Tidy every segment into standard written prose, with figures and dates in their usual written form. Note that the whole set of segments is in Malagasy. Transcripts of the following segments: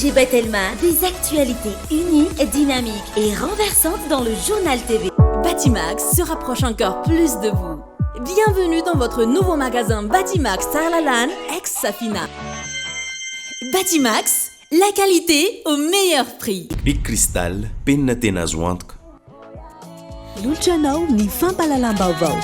AG Batelma, des actualités uniques, dynamiques et renversantes dans le Journal TV. Batimax se rapproche encore plus de vous. Bienvenue dans votre nouveau magasin Batimax Sarlalan ex-Safina. Batimax, la qualité au meilleur prix. Bic Cristal, penina tena azo antoka. Lolotra anao ny fampahalalam-baovao.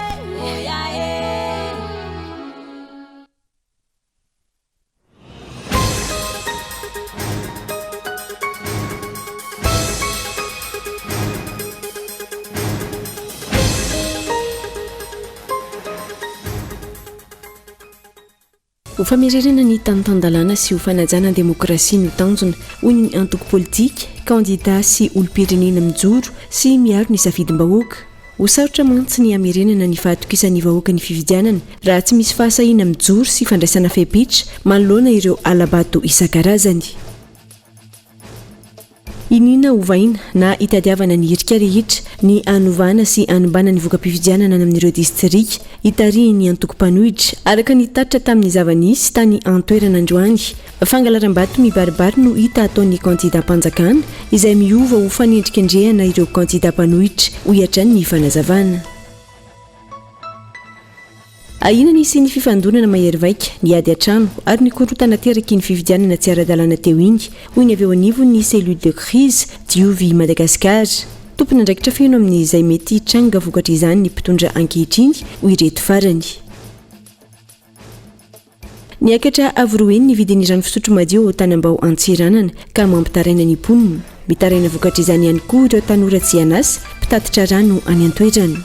Ho famerenana ny tany tan-dalàna sy ho fanajana ny demokrasia no tanjona, hoy ny antoko politika, kandida sy olom-pirenena mijoro sy miaro ny safidim-bahoaka. Ho sarotra mantsy ny hamerenana ny fahatokisan'ny vahoaka ny fifidianana raha tsy misy fahasahiana mijoro sy fandraisana fepetra manoloana ireo hala-bato isan-karazany. Iniana ovaina na itadiavana ny hirika rehetra ny hanovana sy hanombana ny voka-pifidianana any amin'ireo distrika itarihin'ny antoko mpanohitra, araka ny tatitra tamin'ny zava-nisy tany an-toerana androany. Fangalaram-bato mibaribary no hita ataon'ny kandidam-panjakana izay miova ho fanendrikendrehana ireo kandida mpanohitra, hoy hatrany ny fanazavana. Ahiana ny hisian'ny fifandonana mahery vaika, ny ady an-trano ary ny korontana ateraky iny fifidianana tsy ara-dalàna teo iny, hoy ny avy eo anivon'ny cellule de crise Diovy Madagascar. Tompon'andraikitra feno amin'izay mety hitranga vokatr'izany ny mpitondra ankehitriny, hoy ireto farany. Niakatra avo roa heny ny vidin'ny rano fisotro madio ao Tanambao Antsiranana ka mampitaraina ny mponina. Mitaraina vokatr'izany ihany koa ireo tanora tsy an'asa, mpitatitra rano any an-toerana.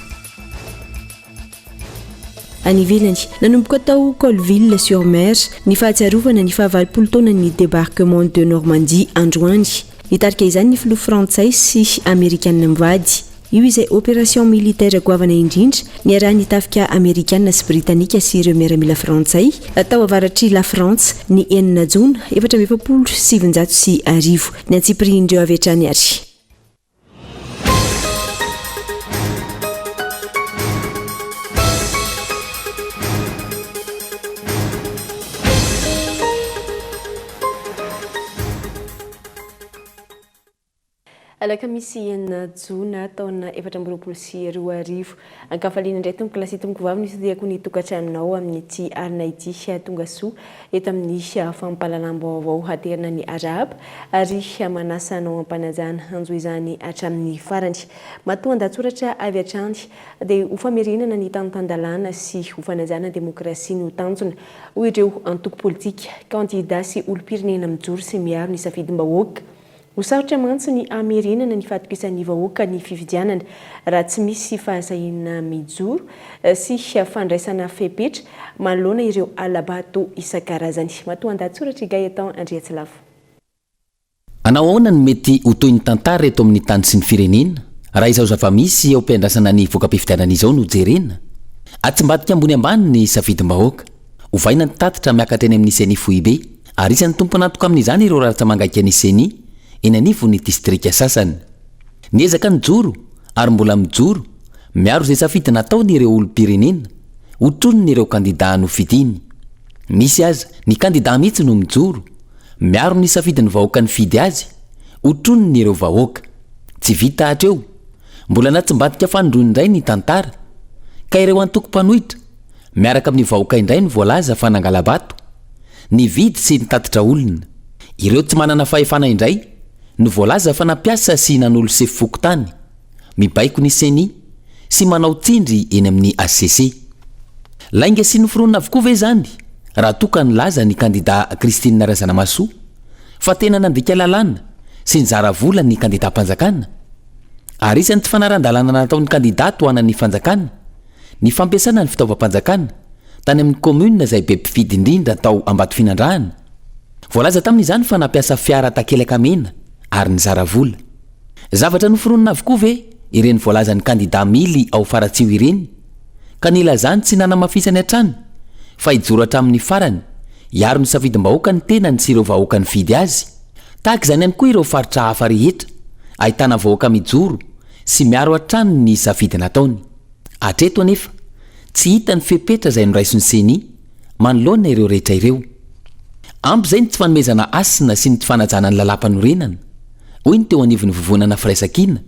Any ivelany, nanomboka tao Colleville sur Mer ny fahatsiarovana ny fahavalopolo taonan'ny débarquement de Normandie androany. Nitarika izany ny filoha frantsay sy amerikanina mivady. Io izay opération militaire goavana indrindra niarahan'ny tafika amerikana sy britanika sy ireo miaramila frantsay tao avaratr'i Lafrantsa ny enina jona 1944. Ny antsipirihin'ireo avy hatrany ary. Alakamisy enina jona taona 2024. Ankafaliana indray tompoko lahy sy tompoko vavy no itodihako ny tokantranonao amin'ity alina ity. Tonga soa eto amin'ny fampahalalam-baovao haterina ny arahaba ary manasa anao am-panajana hanjo izany hatramin'ny farany. Matoa an-dahatsoratra avy hatrany dia ho famerenana ny tany tan-dalàna sy ho fanajana demokrasia no tanjona, hoy ireo antoko politika, kandida sy olom-pirenena mijoro sy miaro ny safidim-bahoaka. Ho sarotra mantsy ny hamerenana ny fahatokisan'ny vahoaka ny fifidianana raha tsy misy fahasahiana mijoro sy fandraisana fepetra manoloana ireo hala-bato isan-karazany. Matoandahatsoratr'i Gaëtan Andriatsilavo. Hanao ahoana no mety ho tohin'ny tantara eto amin'ny tany sy ny firenena raha izao zava-misy eo am-piandrasana ny voka-pifidianana izao no jerena? Atsimbadika ambony ambany ny safidim-bahoaka. Ovaina ny tatitra miakatra eny amin'ny Ceni foibe. Ary isan'ny tompon'antoka amin'izany ireo ratsa-mangaikan'ny Ceni eny anivon'ny distrika sasany. Niezaka nijoro ary mbola mijoro miaro izay safidy nataony ireo olom-pirenena, hotronin'ireo kandidà nofidiny. Misy aza ny kandidà mihitsy no mijoro, miaro ny safidin'ny vahoaka nifidy azy, hotronin'ireo vahoaka. Tsy vita hatreo, mbola natsimbadika fanindroany indray ny tantara, ka ireo antoko mpanohitra, miaraka amin'ny vahoaka indray no voalaza fa nangala-bato, nividy sy nitatitra olona. Ireo tsy manana fahefana indray no voalaza fa nampiasa sy nanolo sefo fokontany, mibaiko ny Ceni sy manao tsindry eny amin'ny hcc. Lainga sy noforonina avokoa ve izany raha toa ka nilaza ny kandida Christine Razanamahasoa fa tena nandika lalàna sy nizara vola ny kandidam-panjakana? Ary isan'ny tsy fanaran-dalàna nataon'ny kandida tohanan'ny fanjakana ny fampiasana ny fitaovam-panjakana tany amin'ny commune izay be mpifidy indrindra tao Ambatofinandrahana. Voalaza tamin'izany fa nampiasa fiara takelaka mena ary nizara vola. Zavatra noforonina avokoa ve ireny voalazan'ny kandida Mily ao Faratsiho ireny ka nilazany sy nanamafisany hatrany fa hijoro hatramin'ny farany hiaro ny safidim-bahoaka ny tenany sy ireo vahoaka nifidy azy? Tahaka izany ihany koa ireo faritra hafa rehetra ahitana vahoaka mijoro sy miaro hatrany ny safidy nataony. Hatreto anefa, tsy hita ny fepetra izay noraisin'ny Ceni manoloana ireo rehetra ireo. Ampy izay ny tsy fanomezana hasina sy ny tsy fanajana ny lalàmpanorenana, hoy ny teo anivon'ny Vovonana Firaisankina,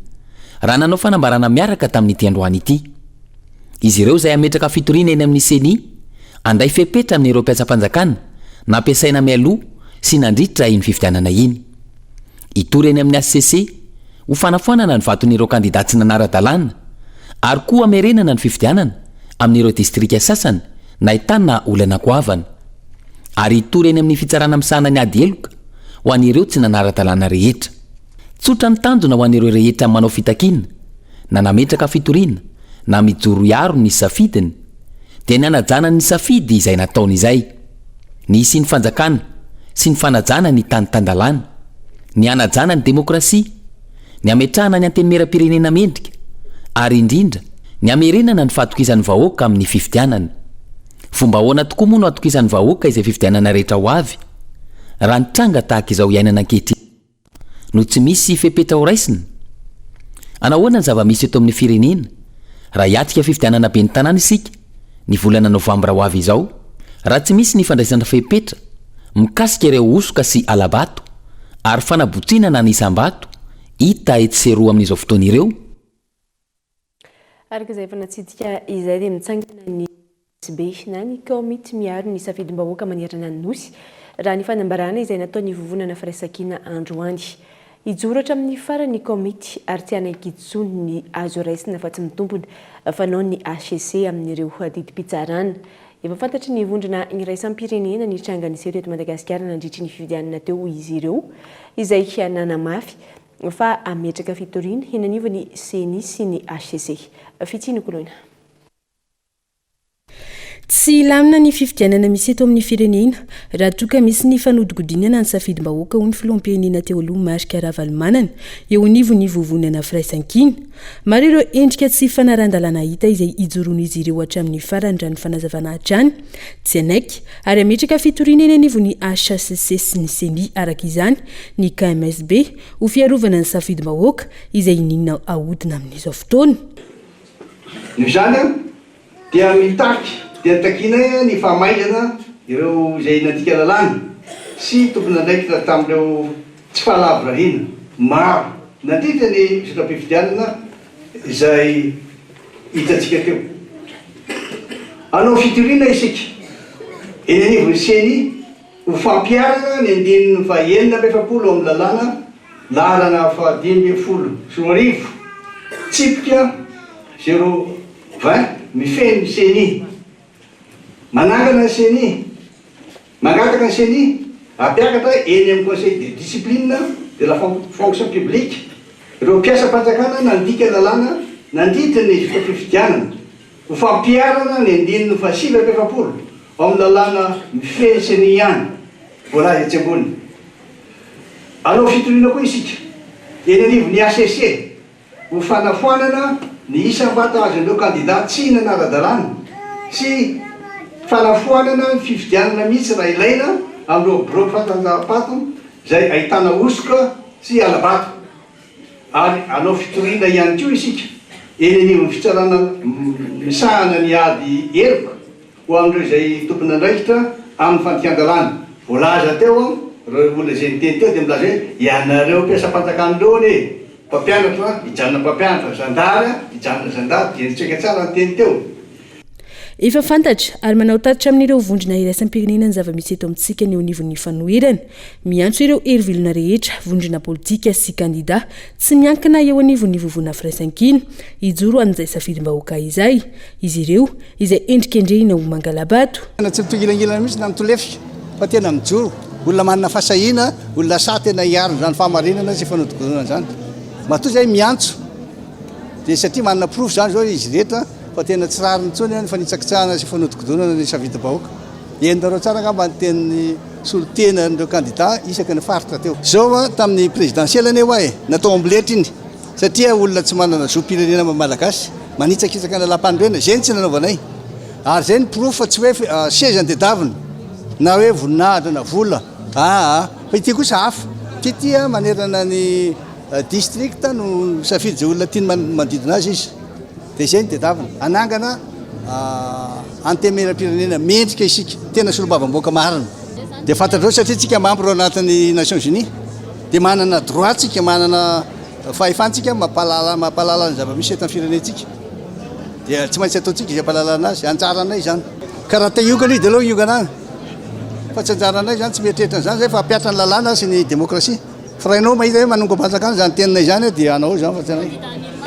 raha nanao fanambarana miaraka tamin'ity androany ity. Izy ireo izay hametraka fitoriana eny amin'ny Ceni, handray fepetra amin'ireo mpiasam-panjakana nampiasaina mialoha sy nandritra iny fifidianana iny. Hitory eny amin'ny hcc ho fanafoanana ny vaton'ireo kandida tsy nanara-dalàna ary koa hamerenana ny fifidianana amin'ireo distrika sasany nahitana olana goavana. Ary hitory eny amin'ny fitsarana misahana ny ady heloka ho an'ireo tsy nanara-dalàna rehetra. Tsotra ny tanjona ho an'ireo rehetra manao fitakiana na nametraka fitoriana na mijoro hiaro ny safidiny dia ny hanajana ny safidy izay nataony izay, ny hisian'ny fanjakana sy ny fanajana ny tany tan-dalàna, ny hanajana ny demokrasia, ny hametrahana ny antenimieram-pirenena mendrika ary indrindra ny hamerenana ny fahatokisan'ny vahoaka amin'ny fifidianana. Fomba ahoana tokoa moa no hatokisan'ny vahoaka izay fifidianana rehetra ho avy raha ny tranga tahaka izao iainana ankehitriny no tsy misy fepetra horaisina? Anahoana ny zava-misy eto amin'ny firenena raha hiatrika fifidianana ben'ny tanàna isika ny volana novambra ho avy izao raha tsy misy ny fandraisana fepetra mikasika ireo hosoka sy hala-bato ary fanabotsinana ny isam-bato hita etsy sy eroa amin'izao fotoana ireo? Araka izay efa natsidika izay dia mitsangana ny SB na ny Kaomity miaro ny safidim-bahoaka manerana ny Nosy, raha ny fanambarana izay nataon'ny Vovonana Firaisankina androany. Hijoro hatramin'ny farany ny kaomity ary tsy hanaiky intsony ny azo raisina fa tsy mitombina fanaon'ny hcc amin'ireo didim-pitsarana. Efa fantatry ny vondrona iraisam-pirenena ny tranga niseho teto Madagasikara nandritry ny fifidianana teo hoy izy ireo, izay nanamafy fa hametraka fitoriana eny anivon'ny Ceni sy ny hcc. Fitia Nokoloina. Tsy hilamina ny fifidianana misy eto amin'ny firenena raha toa ka misy ny fanodikodinana ny safidim-bahoaka, hoy ny filoham-pirenena teo aloha Marc Ravalomanana, eo anivon'ny vovonana Firaisankina. Maro ireo endrika tsy fanaran-dalàna hita izay ijoroan'izy ireo hatramin'ny farany raha ny fanazavana hatrany. Tsy hanaiky ary hametraka fitoriana eny anivon'ny hcc sy ny Ceni araka izany ny KMSB ho fiarovana ny safidim-bahoaka izay iniana ahodina amin'izao fotoana. Noho izany dia mitaky dia takianay ny fahamaizana ireo izay nandika lalàna sy tompon'andraikitra tamin'ireo tsy fahalavorariana maro nandritra ny zotram-pifidianana izay hitantsika teo. Hanao fitoriana isika eny anivon'ny Ceni ho fampiharana ny andininy faha 46 amin'ny lalàna laharana faha 2015 tsipika zéro vingt mifehy ny Ceni. Manangana ny Ceni, mangataka ny Ceni hampiakatra eny amin'ny Conseil de discipline de la fonction publique ireo mpiasam-panjakana nandika lalàna nandritra ny zotram-pifidianana ho fampiharana ny andininy faha 49 ao amin'ny lalàna mifehy ny Ceni ihany voalaza etsy ambony. Hanao fitoriana koa isika eny anivon'ny hcc ho fanafoanana ny isam-bato azon'ireo kandida tsy nanara-dalàna sy fanafoanana ny fifidianana mihitsy raha ilaina amin'ireo birao fandanjam-pato izay ahitana hosoka sy hala-bato ary hanao fitoriana ihany koa isika eny anivon'ny fitsarana misahana ny ady heloka Ho an'ireo izay tompon'andraikitra amin'ny fandikan-dalàna voalaza teo, ireo olona izay niteny teo dia milaza hoe ianareo mpiasam-panjakana ireo anie mpampianatra hijanona mpampianatra, zandary hijanona zandary, dia nitsaika tsara ny teny teo. Efa fantatra ary manao tatitra amin'ireo vondrona iraisam-pirenena ny zava-misy eto amintsika ny eo anivon'ny fanoherana. Miantso ireo hery velona rehetra, vondrona politika sy kandida tsy miankina eo anivon'ny vovona firaisankina hijoro amin'izay safidim-bahoaka izay izy ireo izay endrikendrehina ho mangala-bato. Tena tsy mitongilangilana mihitsy na mitolefika fa tena mijoro, olona manana fahasahiana, olona sahy tena hiaro an'izany fahamarinana sy fanodinkodinana izany. Matoa izay miantso dia satria manana porofo izany izao izy rehetra fa tena tsy rariny intsony ny fanitsakitsahana sy fanodinkodinana ny safidim-bahoaka. Henonareo tsara angamba ny tenin'ny solontenan'ireo kandida isaky ny faritra teo. Izao tamin'ny présidentielle anie hoa e, natao amboletra iny. Satria olona tsy manana zom-pirenena malagasy, manitsakitsaka ny lalàmpanorenana, izay no tsy nanaovanay. Ary izay no porofo fa tsy hoe seza no tedavina, na hoe voninahitra na vola, aa. Fa ity kosa hafa. Ity ity manerana ny district no misafidy izay olona tiany manodidina azy izy. Dia izay no tedavina. Hanangana antenimierampirenena mendrika isika, tena solombavambahoaka marina. Dia fantatrao satria tsika membre ao anatin'ny Nations Unies dia manana droit tsika, manana fahefana tsika mampahalala mampahalala ny zava-misy eto amin'ny firenentsika. Dia tsy maintsy ataontsika izay ampahalalana azy, anjaranay izany. Ka raha te hiongana izy dia aleo hiongana any. Fa tsy anjaranay izany, tsy mieritreritra an'izany izay fa hampihatra ny lalàna sy ny demokrasia. Fa raha ianao mahita hoe manongam-panjakana izany teninay izany dia anao izany fa tsy anay.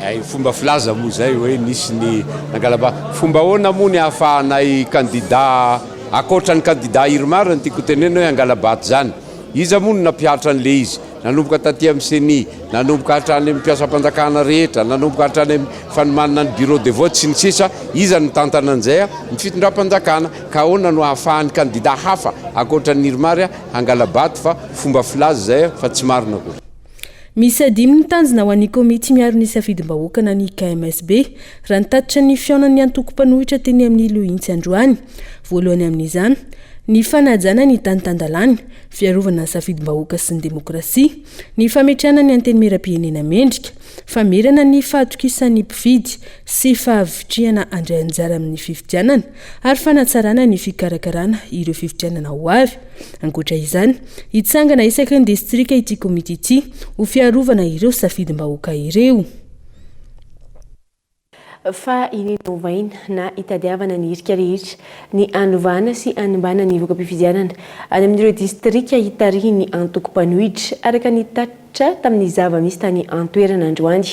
Hay fomba filaza moa izay hoe nisy ny nangala-ba. Fomba ahoana moa ny ahafahanay kandida, ankoatra ny kandida Irmar no tiako hotenenina hoe hangala-bato izany? Iza moa no nampihatra an'ilay izy? Nanomboka taty amin'ny ceni, nanomboka hatrany amin'ny mpiasam-panjakana rehetra, nanomboka hatrany amin'ny fanomanana ny bureau de vote sy ny sisa Iza no nitantana an'izay? Ny fitondram-panjakana. Ka ahoana no ahafahan'ny kandida hafa ankoatra an'i Irmar hangala-bato fa fomba filaza izay fa tsy marina akory. Miisa dimy ny tanjona ho an'ny komity miaro ny safidim-bahoaka na ny KMSB, raha ny tatitra ny fihaonan'ny antoko mpanohitra teny amin'ny Lohintsy androany. Voalohany amin'izany, ny fanajana ny tany tan-dalàna, fiarovana ny safidim-bahoaka sy ny demokrasia, ny fametrahana ny antenimieram-pirenena mendrika, famerana ny fahatokisan'ny mpifidy sy fahavitrihana handray anjara amin'ny fifidianana ary fanatsarana ny fikarakarana ireo fifidianana ho avy. Ankoatra izany, hitsangana isaky ny distrika ity komity ity ho fiarovana ireo safidim-bahoaka ireo. Fa iniana ovaina na itadiavana ny hirika rehetra ny hanovana sy hanimbana ny voka-pifidianana any amin'ireo distrika hitarihin'ny antoko mpanohitra, araka ny tatitra tamin'ny zava-misy tany an-toerana androany.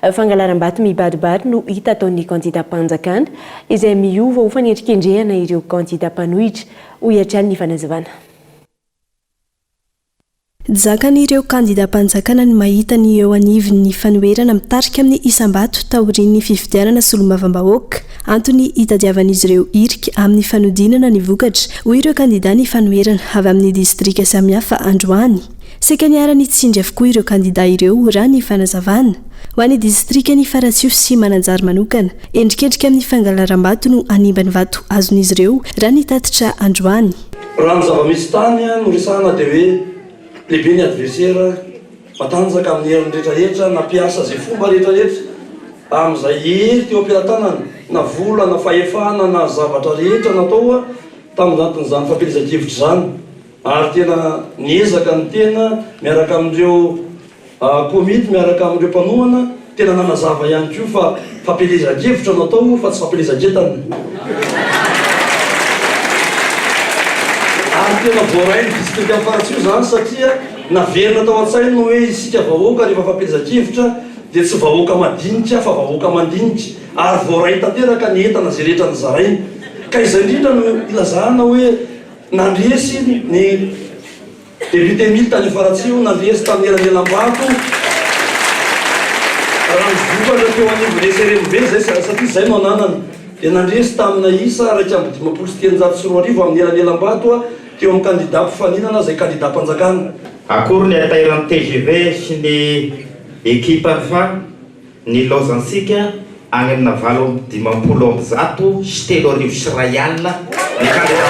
Fangalaram-bato mibaribary no hita ataon'ny kandidam-panjakana, izay miova ho fanendrikendrehana ireo kandida mpanohitra, hoy hatrany ny fanazavana. Zakan'ireo kandidam-panjakana ny mahita ny eo anivon'ny fanoherana mitarika amin'ny isam-bato taorian'ny fifidianana solombavambahoaka. Antony hitadiavan'izy ireo hirika amin'ny fanodinana ny vokatra, hoy ireo kandida ny fanoherana avy amin'ny distrika samihafa androany. Saika niharan'ny tsindry avokoa ireo kandida ireo raha ny fanazavana. Ho an'ny distrikan'i Faratsiho sy Mananjary manokana, endrikendrika amin'ny fangalaram-bato no hanimba ny vato azon'izy ireo raha ny tatitra androany. Raha ny zava-misy tany no resahana dia hoe lehibe ny adversaire, matanjaka amin'ny heriny rehetrarehetra, nampiasa izay fomba rehetrarehetra amin'izay hery teo am-pelatanany, na vola na fahefana na zavatra rehetra natao tamin'anatin'izany fampielezan-kevitra izany ary tena niezaka ny tena miaraka amin'ireo Komity miaraka amin'ireo mpanohana tena nanazava ihany koa fa fampielezan-kevitra no atao fa tsy fampielezan-kentana. Ary tena voarain'ny distrikan'i Faratsiho izany satria naverina tao an-tsainy ny hoe isika vahoaka rehefa fampielezan-kevitra dia tsy vahoaka madinika fa vahoaka mandinika ary voaray tanteraka ny entana izay rehetra nozaraina. Ka izay indrindra no ilazana hoe nandresy ny Député Emile tany Faratsiho nandresy tamin'ny elanelam-bato raha ny vokatra teo anivon'ny SRMB izay satria izay no ananana dia nandresy tamina isa 2351 amin'ny elanelam-bato teo amin'ny kandida mpifaninana izay kandidam-panjakana. Akory ny hatairan'ny tgv sy ny ekipany fa Nilaozantsika any amina 3158 ny kandida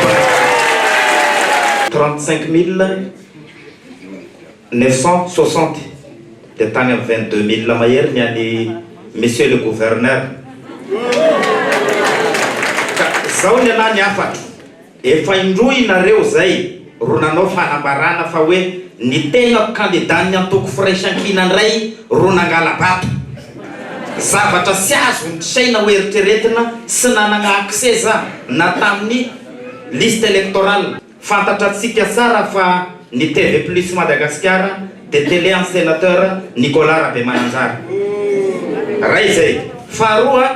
35960 dia tany amin'ny 22000 mahery ny an'i Monsieur le Gouverneur. Ka zao ny anah ny hafatro. Efa indroa inareo zay ro nanao fanambarana fa hoe ny tenako kandidan'ny antoko Firaisankina ndray ro nangala-bato. Zavatra tsy azon'ny saina ho eritreretina sy nanagna accès za na tamin'ny liste électorale. Fantatratsika tsara fa ny TV Plus Madagasikara de télé an'i Sénateur Nicolas Rabemananjara. Ray zay. Faharoa.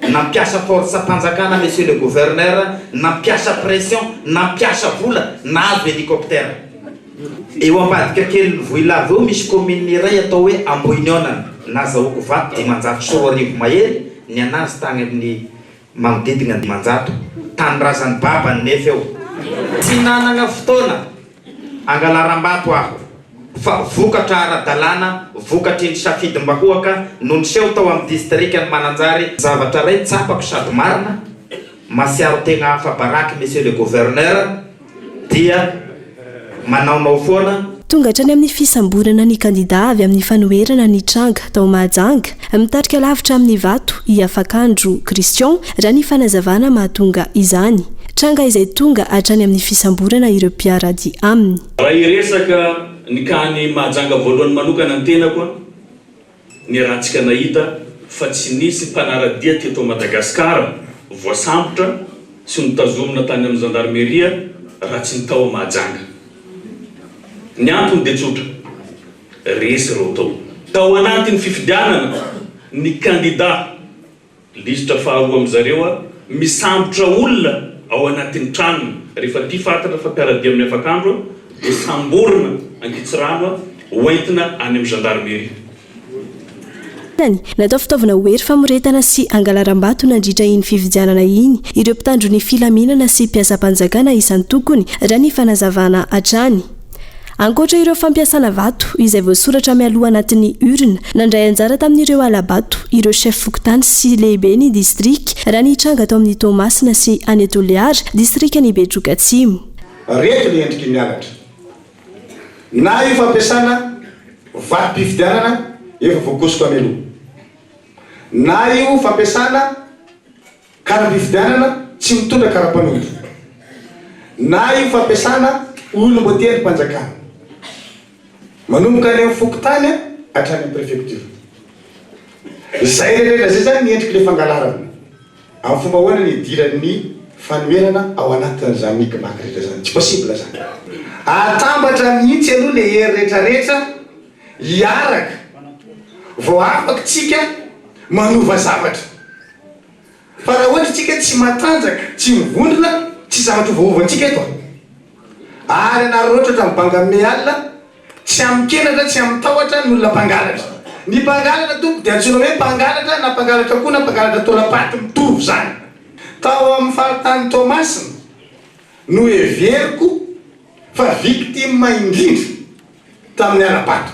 Nampiasa force mpanjakana monsieur le gouverneur, nampiasa pression, nampiasa vola, nahazo hélicoptère. Eo ambadika kelin'i Vohilava eo misy commune iray atao hoe Ambohiniaonana, nazahoako vato 2500 mahery ny anazy tagny amin'ny magnodidigna 500, tanindrazan'i babany nefa eo. Tsy nanagna fotoana. Angalaram-bato aho fa vokatra ara-dalàna vokatry ny safidim-bahoaka no niseho tao amin'ny distrikan'i Mananjary. Zavatra iray tsapako sady marina, masiaro tegna afa-baraky Monsieur le Gouverneur dia manaonao foana. Tonga hatrany amin'ny fisamborana ny kandidà avy amin'ny fanoherana ny tranga tao Mahajanga. Mitarika lavitra amin'ny vato i Afakandro Christian, raha ny fanazavana mahatonga izany. Tranga izay tonga hatrany amin'ny fisamborana ireo mpiara-dia aminy. Raha hiresaka ny cas-n'i Mahajanga voalohany manokana ny tenako an, niarahantsika nahita fa tsy nisy mpanara-dia teto Madagasikara voasambotra sy notazomina tany amin'ny zandarmeria raha tsy ny tao Mahajanga. Ny antony dia tsotra, resy ireo tao. Tao anatin'ny fifidianana ny kandida Lisitra faharoa amin zareo misambotra olona ao anatin'ny tranony rehefa ty fantatra fa mpiara-dia amin'ny afakandro dia samborina ankitsirano hoentina any amin'ny gendarmerie. Natao fitaovana ho hery famoretana sy hangalaram-bato nandritra iny fifidianana iny ireo mpitandro ny filaminana sy mpiasam-panjakana isan-tokony, raha ny fanazavana hatrany. Ankoatra ireo fampiasana vato izay voasoratra mialoha anatin'ny urne, nandray anjara tamin'ireo hala-bato ireo chef fokontany sy lehiben'ny distrika raha ny tranga tao amin'ny Toamasina sy any Toliara, distrikan'i Betroka Atsimo. Reto ny endriky ny halatra. Na io fampiasana vatom-pifidianana efa voakosoka mialoha, na io fampiasana Kara-pifidianana tsy mitondra kara-panondro na io fampiasana olom-boatendrim-panjakana manomboka any amin'ny fokontany hatrany amin'ny prefecture. Izay rehetra izay izany ny endrik'ilay fangalarana. Amin'ny fomba ahoana ny hidiran'ny fanoherana ao anatin'izany micmac rehetra izany? Tsy possible izany. Atambatra mihitsy aloha ilay hery rehetrarehetra hiaraka vao afaka tsika manova zavatra. Fa raha ohatra tsika tsy matanjaka, tsy mivondrona, tsy zavatra ovaovantsika eto a! Ary anararaotra hatramin'ny banga mey alina, tsy amin-kenatra, tsy amin-tahotra ny olona mpangalatra. Ny mpangalatra tompoko dia antsoina hoe mpangalatra na mpangalatra akoho na mpangalatra taolam-paty, mitovy izany. Tao amin'ny faritany Toamasina no heveriko fa victime indrindra tamin'ny hala-bato.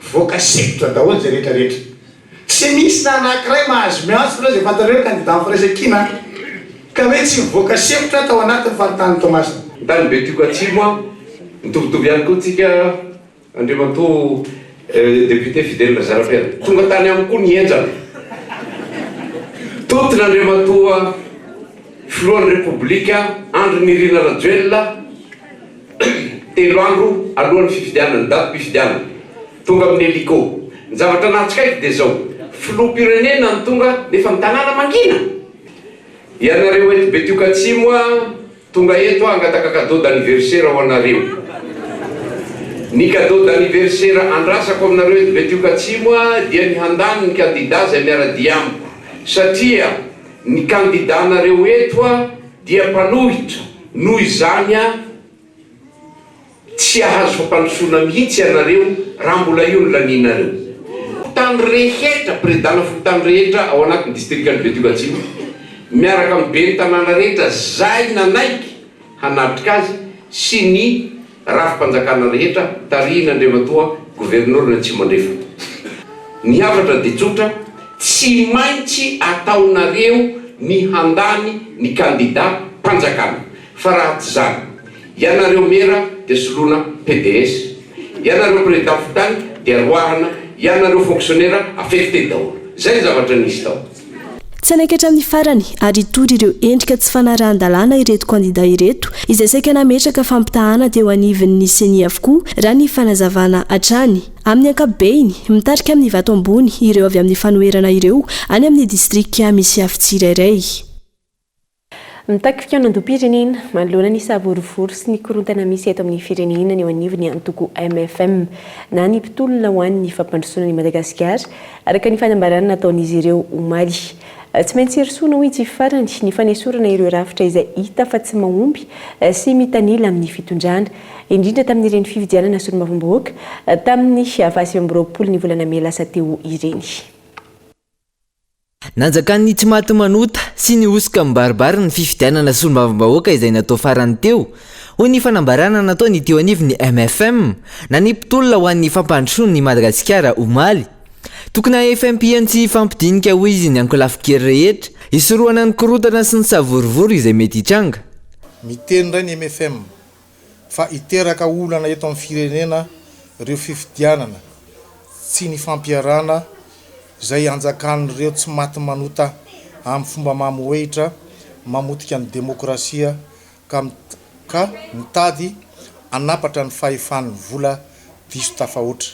Mivoaka sempotra daholo izay rehetra rehetra. Tsy misy na anakiray mahazo miantso ireo izay fantatrareo kandida ny firaisankina an! Ka hoe tsy mivoaka sempotra tao anatin'ny faritanin'i Toamasina. Ny tany Betioka Atsimo an, mitovitovy ihany koa tsika Andriamatoa Député Fidèle Razarapiera. Tonga tany amiko koa ny henjana. Tontona Andriamatoa Filohan'ny Repoblika Andry Nirina Rajoelina. Telo andro alohan'ny fifidianana, ny datim-pifidianana, tonga amin'ny hélico. Ny zavatra nahatsikaiky dia izao, filoham-pirenena no tonga nefa ny tanàna mangina! Ianareo eto Betioka Atsimo a, tonga eto aho hangataka cadeau d'anniversaire ho anareo. Ny cadeau d'anniversaire andrasako aminareo eto Betioka Atsimo a dia ny handany ny kandida izay miara-dia amiko satria ny kandida-nareo eto a dia mpanohitra Noho izany an, tsy hahazo fampandrosoana mihitsy ianareo raha mbola io no lanianareo. Fokontany rehetra, Predana fokontany rehetra ao anatin'ny distrikan'i Betioky Atsimo, miaraka amin'ny ben'ny tanàna rehetra izay nanaiky hanatrika azy sy ny rafi-panjakana rehetra tarihin'Andriamatoa Governoran'i Atsimo Andrefana. Ny hafatra dia tsotra, tsy maintsy ataonareo ny handany ny kandida mpanjakana fa raha tsy izany, ianareo mera dia soloina pds, ianareo président fokontany dia roahana, ianareo fonctionnaire affecté daholo. Izay ny zavatra nisy tao. Tsy hanaiky hatramin'ny farany ary hitory ireo endrika tsy fanarahan-dalàna ireto kandida ireto izay saika nametraka fampitahana teo anivon'ny Ceni avokoa raha ny fanazavana hatrany. Amin'ny ankapobeny, mitarika amin'ny vato ambony ireo avy amin'ny fanoherana ireo any amin'ny distrika misy afo tsirairay. Mitaky fikaonandoham-pirenena manoloana ny savorovoro sy ny korontana misy eto amin'ny firenena ny eo anivon'ny antoko mfm na ny mpitolona ho an'ny fampandrosoana an'i Madagasikara, araka ny fanambarana nataon'izy ireo omaly. Tsy maintsy hirosoana, hoy ity farany, ny fanesorana ireo rafitra izay hita fa tsy mahomby sy mitanila amin'ny fitondrana, indrindra tamin'ireny fifidianana solombavambahoaka tamin'ny faha29 ny volana mey lasa teo ireny. Nanjakan'ny tsy maty manota sy ny hosoka mibaribary ny fifidianana solombavambahoaka izay natao farany teo, hoy ny fanambarana nataon'ny teo anivon'ny mfm na ny mpitolona ho an'ny fampandrosoana i Madagasikara omaly. Tokony haefmpn sy hifampidinika hoy izy ny ankolafin-kery rehetra hisorohana ny korontana sy ny savorovoro izay mety hitranga. Miteny indray ny mfm fa hiteraka olana eto amin'ny firenena ireo fifidianana tsy nifampiarahana izay anjakan'ireo tsy maty manota amin'ny fomba mamohehitra mamotika ny demokrasia. ka ka mitady hanapatra ny fahefan'ny vola diso tafahoatra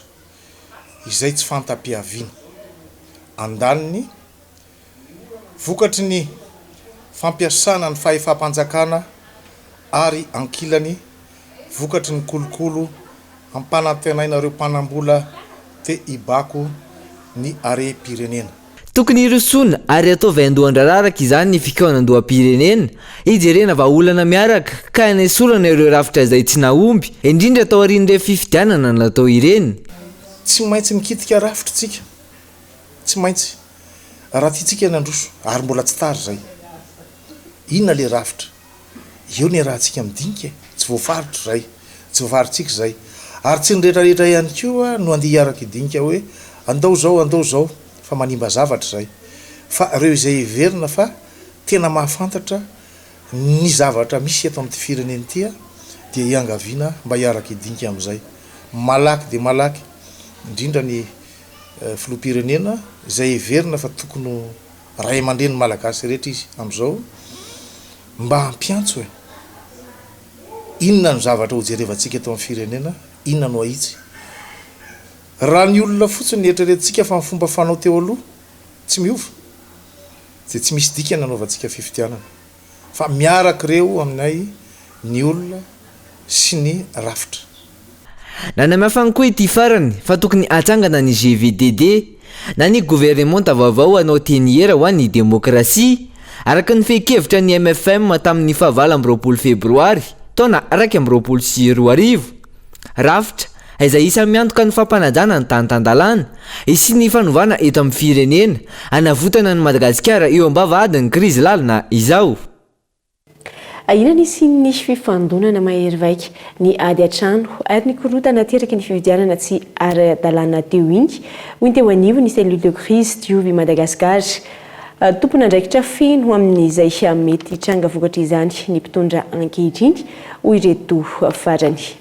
izay tsy fanta-piaviana. Andaniny, vokatry ny fampiasana ny fahefam-panjakana ary ankilany, vokatry ny kolokolo ampanantenaina ireo mpanambola te hibako ny harem-pirenena. Tokony hirosoana ary atao vaindohan-draharaha araka izany ny fikaonandoham-pirenena, hijerena vahaolana miaraka ka hanesorana ireo rafitra izay tsy nahomby, indrindra taorian'ireny fifidianana natao ireny. Tsy maintsy mikitika rafitra isika, tsy maintsy, raha tiantsika ny handroso, ary mbola tsy tara izay. Inona ilay rafitra? Eo ny iarahantsika midinika e! Tsy voafaritra izay, tsy voafaritsika izay. Ary tsy ny rehetrarehetra ihany koa no andeha hiaraka hidinika hoe andao izao, andao izao, fa manimba zavatra izay. Fa ireo izay heverina fa tena mahafantatra ny zavatra misy eto amin'ity firenena ity dia iangaviana mba hiaraka hidinika amin'izay. Malaky dia malaky, indrindra ny filoham-pirenena izay heverina fa tokony ho Ray aman-dreny Malagasy rehetra izy amin'izao mba hampiantso e! Inona no zavatra hojerevantsika eto amin'ny firenena, inona no ahitsy? Raha ny olona fotsiny no eritreretintsika fa ny fomba fanao teo aloha tsy miova dia tsy misy dikany hanaovantsika fifidianana fa miaraka ireo aminay ny olona sy ny rafitra. Nanamafy ihany koa ity farany fa tokony hatsangana ny GVDD na ny governemanta vaovao hanao teniera ho an'ny demokrasia, araka ny fehin-kevitra ny mfm tamin'ny faha 28 febroary taona 2021. Rafitra izay isan'ny miantoka ny fampanajana ny tany tan-dalàna sy ny fanovana eto amin'ny firenena hanavotana an'i Madagasikara eo am-bavahadin'ny krizy lalina izao. Ahiana ny hisian'ny fifandonana mahery vaika, ny ady an-trano ary ny korontana ateraky ny fifidianana tsy ara-dalàna teo iny, hoy ny teo anivon'ny Cellule de crise Diovy Madagascar. Tompon'andraikitra feno amin'izay mety hitranga vokatr'izany ny mpitondra ankehitriny, hoy ireto farany.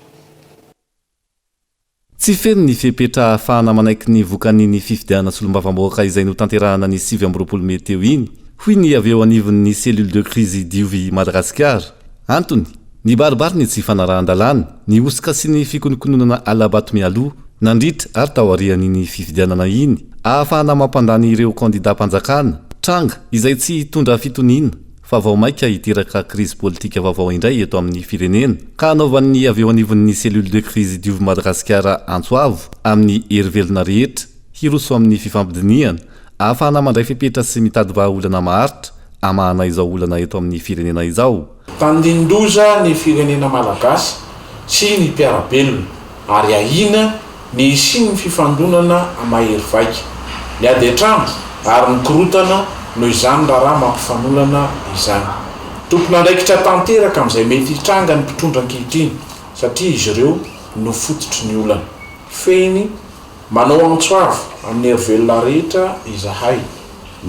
Tsy feno ny fepetra ahafahana manaiky ny vokan'iny fifidianana solombavambahoaka izay notanterahana ny 29 mey teo iny, hoy ny avy eo anivon'ny Cellule de crise Diovy Madagasikara. Antony, nibaribary ny tsy fanarahan-dalàna, ny hosoka sy ny fikonokononana hala-bato mialoha, nandritra ary taorian'iny fifidianana iny, ahafahana mampandany ireo kandidam-panjakana, tranga izay tsy hitondra fitoniana. fa vao mainka hiteraka krizy politika vaovao indray eto amin'ny firenena, ka hanaovan'ny avy eo anivon'ny Cellule de crise Diovy Madagasikara antso avo amin'ny hery velona rehetra hiroso amin'ny fifampidinihana ahafahana mandray fepetra sy mitady vahaolana maharitra hamahana izao olana eto amin'ny firenena izao. Tandindoza ny firenena malagasy sy ny mpiara-belona ary ahiana ny hisian'ny fifandonana mahery vaika, ny ady an-trano ary ny korontana noho izany raharaha mampifanolana izany. Tompon'andraikitra tanteraka amin'izay mety hitranga ny mpitondra ankehitriny satria izy ireo no fototry ny olana. Fehiny, manao antso avo amin'ny herivelona rehetra izahay,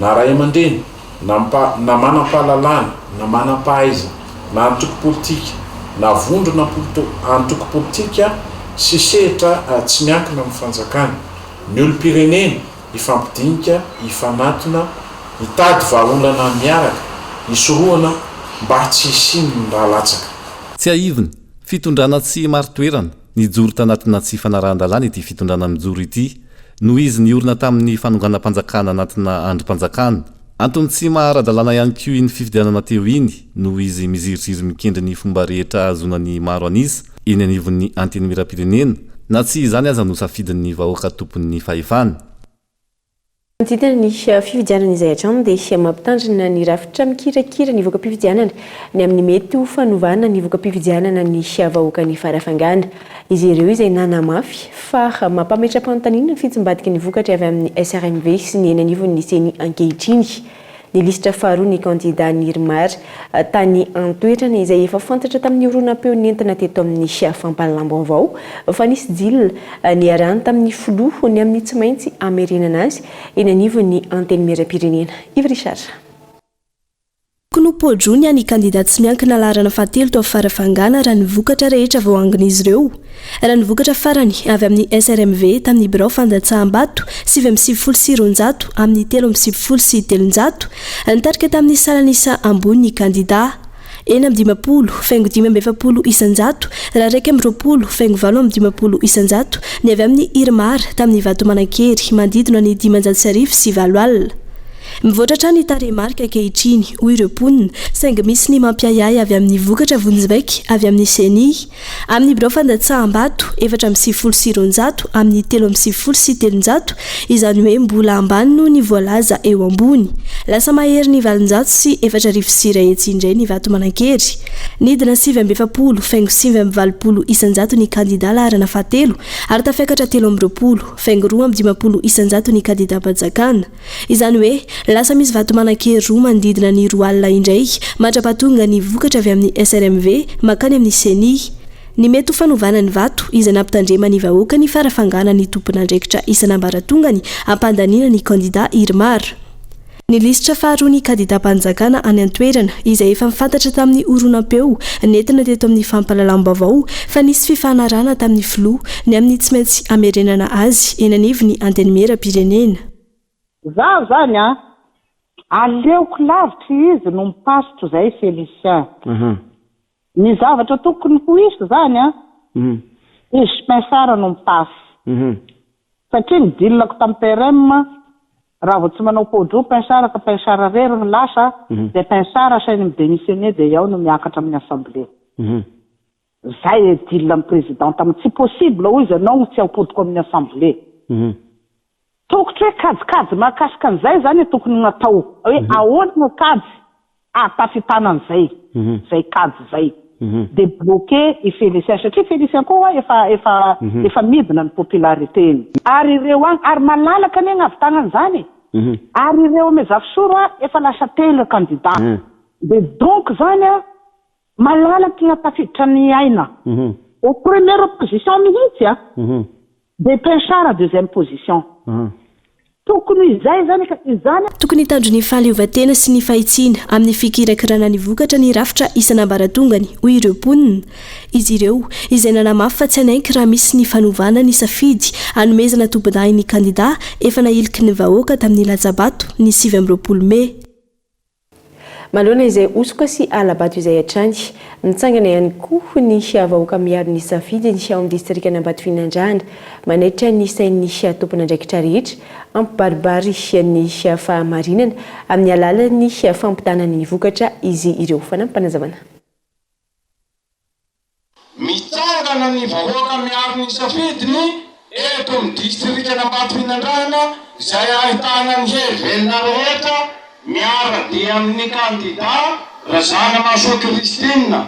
na ray aman-dreny, na mpa na manam-pahalalana, na manam-pahaizana, na antoko politika, na vondrona polto antoko politika sy sehatra tsy miankina amin'ny fanjakana, ny olom-pirenena hifampidinika, hifanatona, hitady vahaolana miaraka, hisorohana mba tsy hisian'ny rà latsaka. Tsiahivina, fitondrana tsy marin-toerana, nijoro tanatina tsy fanarahan-dalàna ity fitondrana mijoro ity, noho izy niorina tamin'ny fanonganam-panjakana anatina andrim-panjakana. Antony tsy maha ara-dalàna ihany koa iny fifidianana teo iny, noho izy miziriziry mikendry ny fomba rehetra hahazoana ny maro an'isa eny anivon'ny Antenimierampirenena, na tsy izany aza no safidin'ny vahoaka tompon'ny fahefana. Manodidina ny fifidianana izay hatrany dia mampitandrina ny rafitra mikirakira ny voka-pifidianana ny amin'ny mety ho fanovana ny voka-pifidianana ny vahoakan'i Farafangana. Izy ireo izay nanamafy fa mampametra-panontaniana ny fitsimbadiky ny vokatra avy amin'ny SRMV sy ny eny anivon'ny Ceni ankehitriny. Ny lisitra faharoa ny kandida Nirmar tany an-toerana izay efa fantatra tamin'ny horonam-peo nentina teto amin'ny fampahalalam-baovao fa nisy jil niarahany tamin'ny filoha ny amin'ny tsy maintsy hamerenana azy eny anivon'ny Antenimierampirenena. Yves Richard. Tokony ho poa-droa ny an'ny kandida tsy miankina laharana fahatelo tao Farafangana raha ny vokatra rehetra voaangon'izy ireo. Raha ny vokatra farany avy amin'ny SRMV tamin'ny birao fandatsaham-bato 299 amin'ny 393, nitarika tamin'ny salan'isa ambony ny kandida. 56 faingo 45 isan-jato raha 21 faingo 58 isan-jato ny avy amin'ny IRMAR tamin'ny vato manan-kery manodidina ny 1580. Mivoatra hatrany ny tarehimarika ankehitriny, hoy ireo mponina, saingy misy ny mampiahiahy avy amin'ny vokatra vonjimaika avy amin'ny Ceni. Amin'ny birao fandatsaham-bato, 294 amin'ny 393, izany hoe mbola ambany noho ny voalaza eo ambony. Lasa mahery ny 104 100 indray ny vato manan-kery. Nidina 49 faingo 89 isan-jato ny kandida laharana fahatelo ary tafiakatra 23 faingo 52 isan-jato ny kandidam-panjakana. Izany hoe lasa misy vato manan-kery roa manodidina ny 20 000 indray mandra-pahatonga ny vokatra avy amin'ny SRMV mankany amin'ny Ceni. Ny mety ho fanovana ny vato izay nampitandrema ny vahoaka ny farafangana ny tompon'andraikitra isan'ambaratongany ampandaniana ny kandida IRMAR. Ny lisitra faharoa ny kandidam-panjakana any an-toerana izay efa mifantatra tamin'ny horonam-peo nentina teto amin'ny fampahalalam-baovao fa nisy fifanarahana tamin'ny filoha ny amin'ny tsy maintsy hamerenana azy eny anivon'ny antenimieram-pirenena. Zaho zany a, aleoko lavitra izy no mi-passe toy izay Félicien. Ny zavatra tokony ho hisy zany a, izy Pinsard no mi-passe. Satria ny deal-ko tamin'ny PRM, raha vao tsy manao pôdro Pinsard ka Pinsard rery no lasa, dia Pinsard asainy mi-démissionner dia iaho no miakatra amin'ny assemblée. Zay e deal amin'ny président tamin'ny tsy possible hoy izy anao no tsy ampodiko amin'ny assemblée. Tokotry hoe kajikajy mahakasika an'izay zany tokony natao hoe ahoana no kajy ahatafitana an'izay zay kajy zay de bloqué i Félicien satria Félicien koa hoa efa efa efa midina ny popularité-ny ary ireo agny ary malalaka anie gn'ahavitana an'izany e ary ireo Amezafisoro a efa lasa telo candidat de donc zany a malalaka igny tafiditra ny aina au première position mihitsy a de Pinchard deuxième position tokony izay zany ka izany. Tokony hitandro ny fahaleovantena sy ny fahitsiana amin'ny fikirakirana ny vokatra ny rafitra isan'ambaratongany, hoy ireo mponina. Izy ireo izay nanamafy fa tsy hanaiky raha misy ny fanovana ny safidy hanomezana tompon-dahy ny kandida efa nahiliky ny vahoaka tamin'ny latsabato ny 29 mey. Manoloana izay hosoka sy hala-bato izay hatrany, mitsangana ihany koa ny vahoaka miaro ny safidiny ao amin'ny distrikan'Ambatofinandrahana. Manaitra ny sain'ny tompon'andraikitra rehetra hampibaribary ny fahamarinana amin'ny alalan'ny fampitana ny vokatra izy ireo. Fanampim-panazavana. Mitsangana ny vahoaka miaro ny safidiny eto amin'ny distrikan'Ambatofinandrahana izay ahitana ny hery velona rehetra miara-dia amin'ny kandida Razanamahasoa Christine.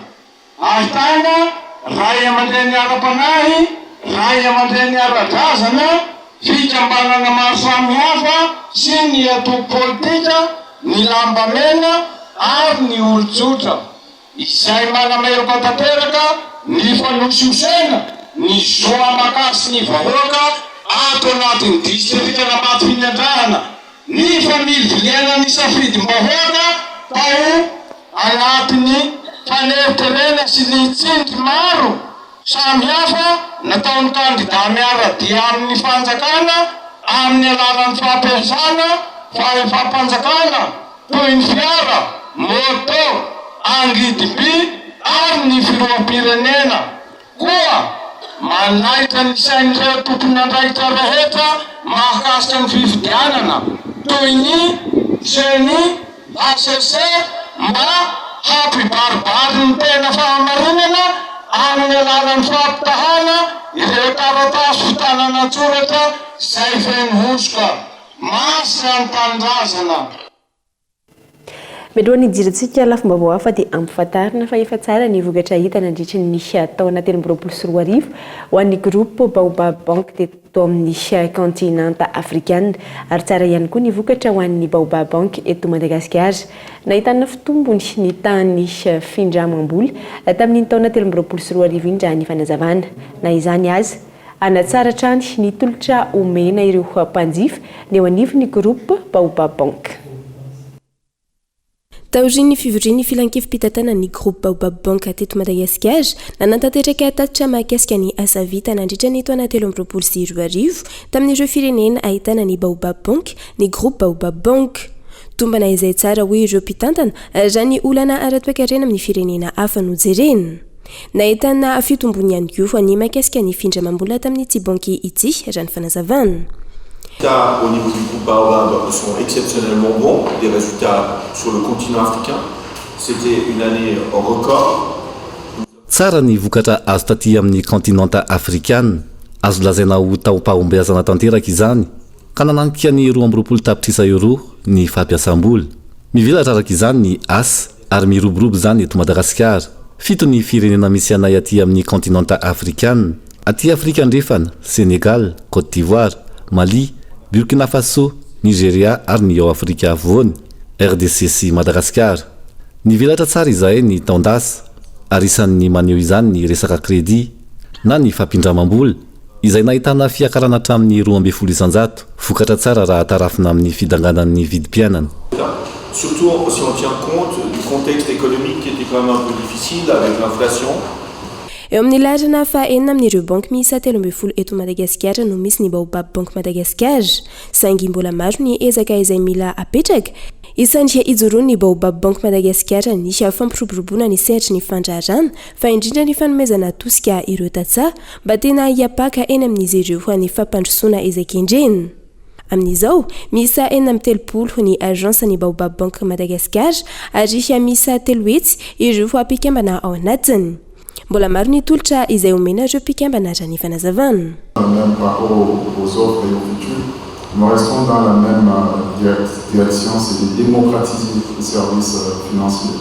Ahitana ray aman-dreny ara-panahy, ray aman-dreny ara-drazana, fikambanana maro samihafa sy ny antoko politika, ny lambamena ary ny olon-tsotra. Izay manameloka tanteraka ny fanosihosena ny zo aman-kasin'ny vahoaka ato anatin'ny distrikan'Ambatofinandrahana ny familiviliana ny safidim-bahoaka tao anatin'ny faneriterena sy ny tsindry maro samihafa nataon'ny kandida miara-dia amin'ny fanjakana amin'ny alalan'ny fampiasana fahefam-panjakana toy ny fiara, moto, angidim-by ary ny filoham-pirenena. Koa manaitra ny sain'ireo tompon'andraikitra rehetra mahakasika ny fifidianana toy ny Ceni, hcc mba hampibaribary ny tena fahamarinana amin'ny alalan'ny fampitahana ireo taratasy fitanana an-tsoratra izay feno hosoka. Masina ny tanindrazana. Mialohan'ny hidirantsika lafim-baovao hafa dia ampifantarina fa efa tsara ny vokatra hita nandritry ny taona 2023 ho an'ny Groupe Baobab Bank teto amin'ny kaontinanta afrikana ary tsara ihany koa ny vokatra ho an'ny Baobab Bank eto Madagasikara. Nahitana fitombony ny tahan'ny findramam-bola tamin'iny taona 2023 iny raha ny fanazavana. Na izany aza, hanatsara hatrany ny tolotra omena ireo mpanjifa ny eo anivon'ny Groupe Baobab Bank. Taorian'ny fivorian'ny filankevi-pitantanan'ny Groupe Baobab Bank teto Madagasikara, nanatanteraka tatitra mahakasika ny asa vita nandritra ny taona 2023 tamin'ireo firenena ahitana ny Baobab Bank ny Groupe Baobab Bank. Tombana izay tsara hoy ireo mpitantana raha ny olana ara-toekarena amin'ny firenena hafa no jerena. Nahitana fitombony ihany koa ny mahakasika ny findramam-bola tamin'ity banky ity raha ny fanazavana. Résultats au niveau du groupe Baobab sont exceptionnellement bons, des résultats sur le continent africain. C'était une année record. Tsara ny vokatra azo taty amin'ny kaontinanta afrikana. Azo lazaina ho taom-pahombiazana tanteraka izany, ka nananika ny 22 tapitrisa euros ny fampiasam-bola. Mivelatra araka izany ny asa ary miroborobo izany eto Madagasikara. Fito ny firenena misy anay aty amin'ny kaontinanta afrikana. Aty Afrika Andrefana, Sénégal, Côte d'Ivoire, Mali, Burkina Faso, Nigeria ary ny ao Afrika Afovoany, RDC sy Madagasikara. Nivelatra tsara izahay ny taon-dasa ary isan'ny maneho izany ny resaka crédit na ny fampindramam-bola izay nahitana fiakarana hatramin'ny 12%, vokatra tsara raha tarafina amin'ny fidanganan'ny vidim-piainana. Surtout si on tient compte du contexte économique qui était quand même un peu difficile avec l'inflation. Eo amin'ny laharana faha-enina amin'ireo banky miisa 13 eto Madagasikara no misy ny Baobab Bank Madagascar. Saingy mbola maro ny ezaka izay mila apetraka. Isan'ny ijoroan'ny Baobab Bank Madagascar ny fampiroboroboana ny sehatry ny fandraharahana fa indrindra ny fanomezana tosika ireo tantsaha mba tena hiapaka eny amin'izy ireo ny fampandrosoana izay kendrena. Amin'izao, miisa 36 ny agence ny Baobab Bank Madagascar ary miisa 300 ireo mpikambana ao anatiny. Mbola maro ny tolotra izay omena ireo mpikambana raha ny fanazavana. Même par rapport aux offres et au futur, nous restons dans la même direction, c'est de démocratiser les services financiers.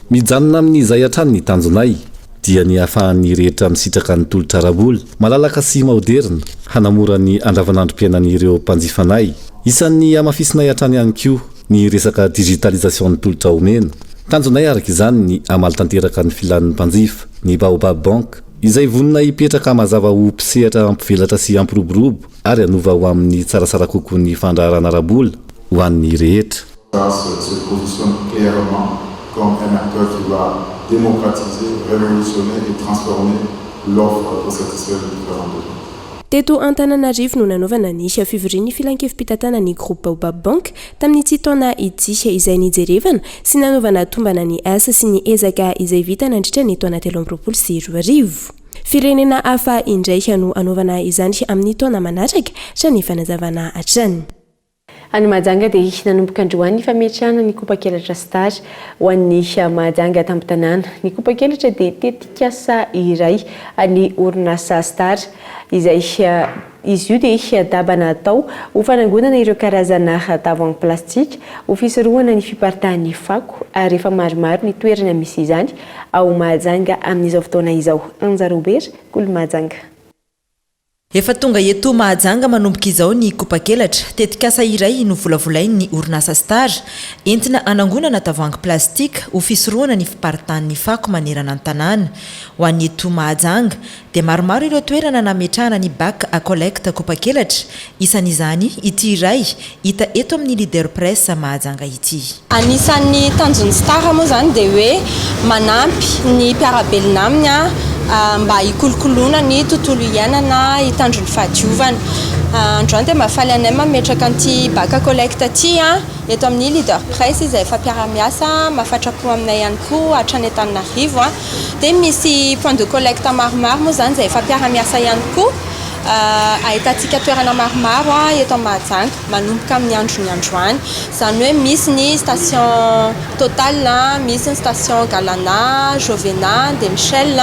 Mijanona amin'izay hatrany ny tanjonay, dia ny ahafahan'ny rehetra misitraka ny tolotra ara-bola, malalaka sy maoderina, hanamora ny andavanandrom-piainan'ireo mpanjifanay. Isan'ny hamafisinay hatrany ihany koa ny resaka digitalisation ny tolotra omena. Tanjonay araka izany ny hamaly tanteraka ny filan'ny mpanjifa, ny Baobab Bank, izay vonona hipetraka mazava ho mpisehatra hampivelatra sy hampiroborobo ary hanova ho amin'ny tsaratsara kokoa ny fandraharahana ara-bola ho an'ny rehetra. Se positionne clairement comme un acteur qui va démocratiser, révolutionner et transformer l'offre pour satisfaire les différents besoins. Teto Antananarivo no nanaovana ny fivorian'ny filankevi-pitantanana ny Groupe Baobab Bank tamin'ity taona ity izay nijerevana sy nanaovana tombana ny asa sy ny ezaka izay vita nandritra ny taona 2023. Firenena hafa indray no anaovana izany amin'ny taona manaraka, raha ny fanazavana hatrany. Any Mahajanga dia nanomboka androany ny fametrahana ny kopakelatra Star ho an'ny Mahajanga tampon-tanàna. Ny kopakelatra dia tetikasa iray an'ny orinasa Star izay izy io dia daba natao ho fanangonana ireo karazana tavoahangy plastika ho fisorohana ny fiparitahan'ny fako ary efa maromaro ny toerana misy izany ao Mahajanga amin'izao fotoana izao. Anja Robert, Kolo Mahajanga. Efa tonga eto Mahajanga manomboka izao ny kopakelatra, tetikasa iray novolavolain'ny orinasa Star, entina hanangonana tavoahangy plastika ho fisorohana ny fiparitahan'ny fako manerana ny tanàna. Ho an'ny eto Mahajanga dia maromaro ireo toerana nametrahana ny bac à collecte kopakelatra, isan'izany ity iray hita eto amin'ny Leader Press Mahajanga ity. Anisan'ny tanjon'ny Star moa izany dia hoe manampy ny mpiara-belona aminy mba hikolokoloana ny tontolo iainana, hitandro ny fahadiovana. Androany dia mahafaly anay mametraka an'ity bac à collecte ity eto amin'ny Leader Press izay efa mpiara-miasa mahafatra-po aminay ihany koa hatrany Antananarivo. Dia misy point de collecte maromaro moa izany izay efa mpiara-miasa ihany koa. Ahitantsika toerana maromaro eto Mahajanga manomboka amin'ny andron'ny androany. Izany hoe misy ny station Total, misy ny station Galana, Jovena, dia Michel,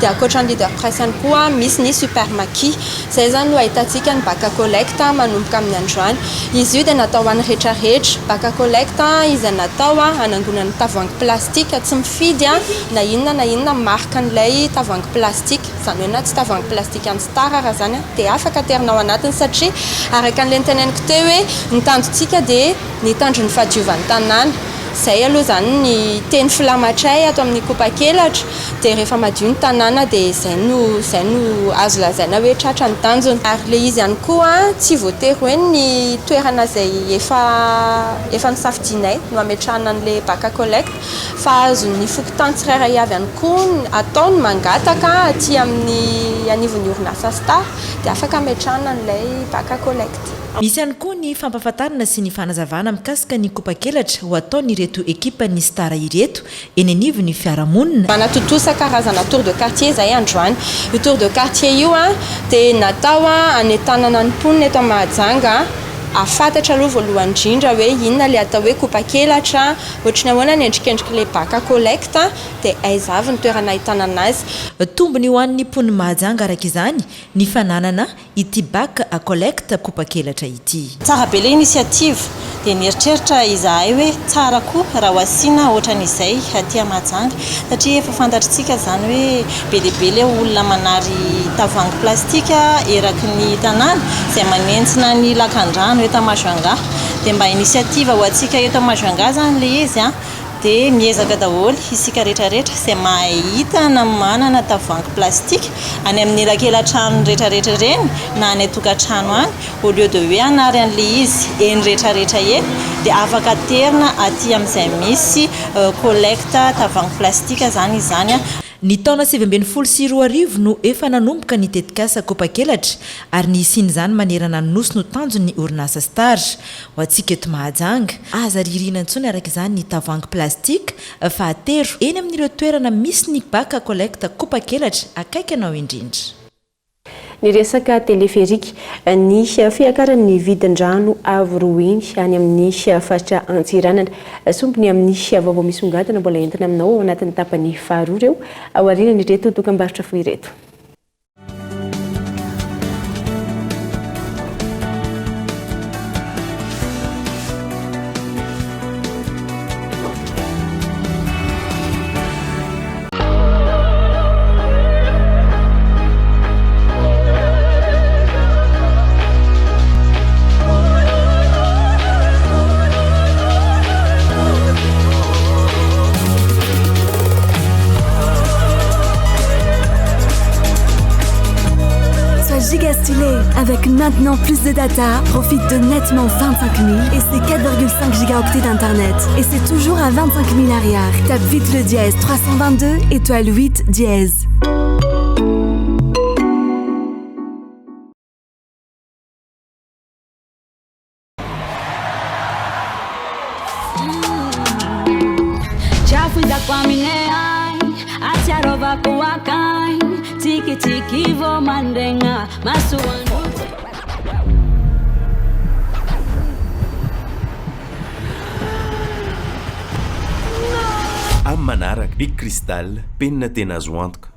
dia ankoatra ny Leader Price ihany koa misy ny Super Maki. Izay izany no ahitantsika ny bac à collecte manomboka amin'ny androany. Izy io dia natao ho an'ny rehetrarehetra. Bac à collecte izay natao hanangonana tavoahangy plastika tsy mifidy na inona na inona marque an'ilay tavoahangy plastika. Izany hoe na tsy tavoahangy plastika an'i Star ara izany dia afaka aterina ao anatiny satria araka an'ilay noteneniko teo hoe ny tanjontsika dia ny hitandro ny fahadiovan'ny tanàna. Izay aloha izany ny teny filamatray ato amin'ny Kopakelatra dia rehefa madio ny tanàna dia izay no izay no azo lazaina hoe tratra ny tanjona. Ary ilay izy ihany koa tsy voatery hoe ny toerana izay efa efa nosafidianay no hametrahana an'ilay bac à collecte fa azon'ny fokontany tsirairay avy ihany koa atao ny mangataka aty amin'ny anivon'ny orinasa Star dia afaka ametrahana an'ilay bac à collecte. Misy ihany koa ny fampahafantarana sy ny fanazavana mikasika ny kopakelatra ho ataon'ireto ekipan'ny Star ireto eny anivon'ny fiarahamonina. Manatontosa karazana tour de quartier izahay androany. Io tour de quartier io dia natao hanentanana ny mponina eto Mahajanga hahafantatra aloha voalohany indrindra hoe inona ilay atao hoe kopakelatra, ohatry ny ahoana ny endrikendrik'ilay bac à collecte, dia aiza avy ny toerana ahitana anazy. Tombony ho an'ny mponin'i Mahajanga araka izany ny fananana ity bac à collecte kopakelatra ity. Tsara be ilay initiative, dia nieritreritra izahay hoe tsara koa raha ho asiana ohatran'izay aty Mahajanga satria efa fantatr'tsika izany hoe be dia be ilay olona manary tavoahangy plastika eraky ny tanàna izay manentsina ny lakandrano eto Majunga, dia mba initiative ho antsika eto Majunga izany ilay izy an. Dia miezaka daholo isika rehetra rehetra izay mahay hita na manana tavoahangy plastique any amin'ny elakelan-trano rehetra rehetra ireny na any an-tokantrano any, au lieu de hoe hanary an'ilay izy eny rehetra rehetra eny dia afaka aterina aty amin'izay misy collecte tavoahangy plastique izany izany. Ny taona 2019 no efa nanomboka ny tetikasa Kopakelatra ary ny hisian'izany manerana ny Nosy no tanjon'ny orinasa Star. Ho antsika eto Mahajanga, aza ririna intsony araka izany ny tavoahangy plastique fa atero eny amin'ireo toerana misy ny bac à collecte kopakelatra akaiky anao indrindra. Ny resaka teleferika, ny fiakaran'ny vidin-drano avo roa heny any amin'ny faritra Antsiranana. Sombiny amin'ny vaovao misongadina mbola entina aminao ao anatin'ny tapany faharoa ireo aorianan'ireto dokambarotra fohy ireto. Sois giga stylé avec maintenant plus de data. Profite de nettement 25 000 et ses 4,5 gigaoctets d'internet. Et c'est toujours à 25 000 arrière. Tape vite le dièse 322 étoile 8 dièse. Amin'ny manaraka, Bic Cristal, penina tena azo antoka.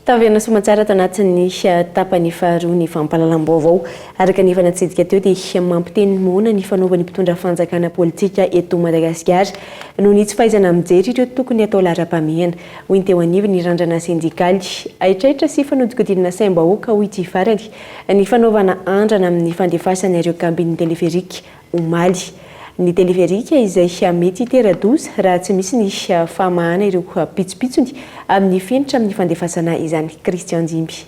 Taverina soamantsara tao anatin'ny tapany faharoa ny fampahalalam-baovao. Araka ny efa natsidika teo dia mampiteny moana ny fanaovan'ny mpitondra fanjakana politika eto Madagasikara noho ny tsy fahaizana mijery ireo tokony hatao laharam-pahamehana, hoy ny teo anivon'ny randrana sendikaly. Haitraitra sy fanodikodinana saim-bahoaka, hoy ity farany, ny fanaovana andrana amin'ny fandefasana ireo kabin'ny teleferika omaly. Ny teleferika izay mety hitera-doza raha tsy misy ny famahana ireo pitsopitsony amin'ny fenitra amin'ny fandefasana izany. Christian Dimby.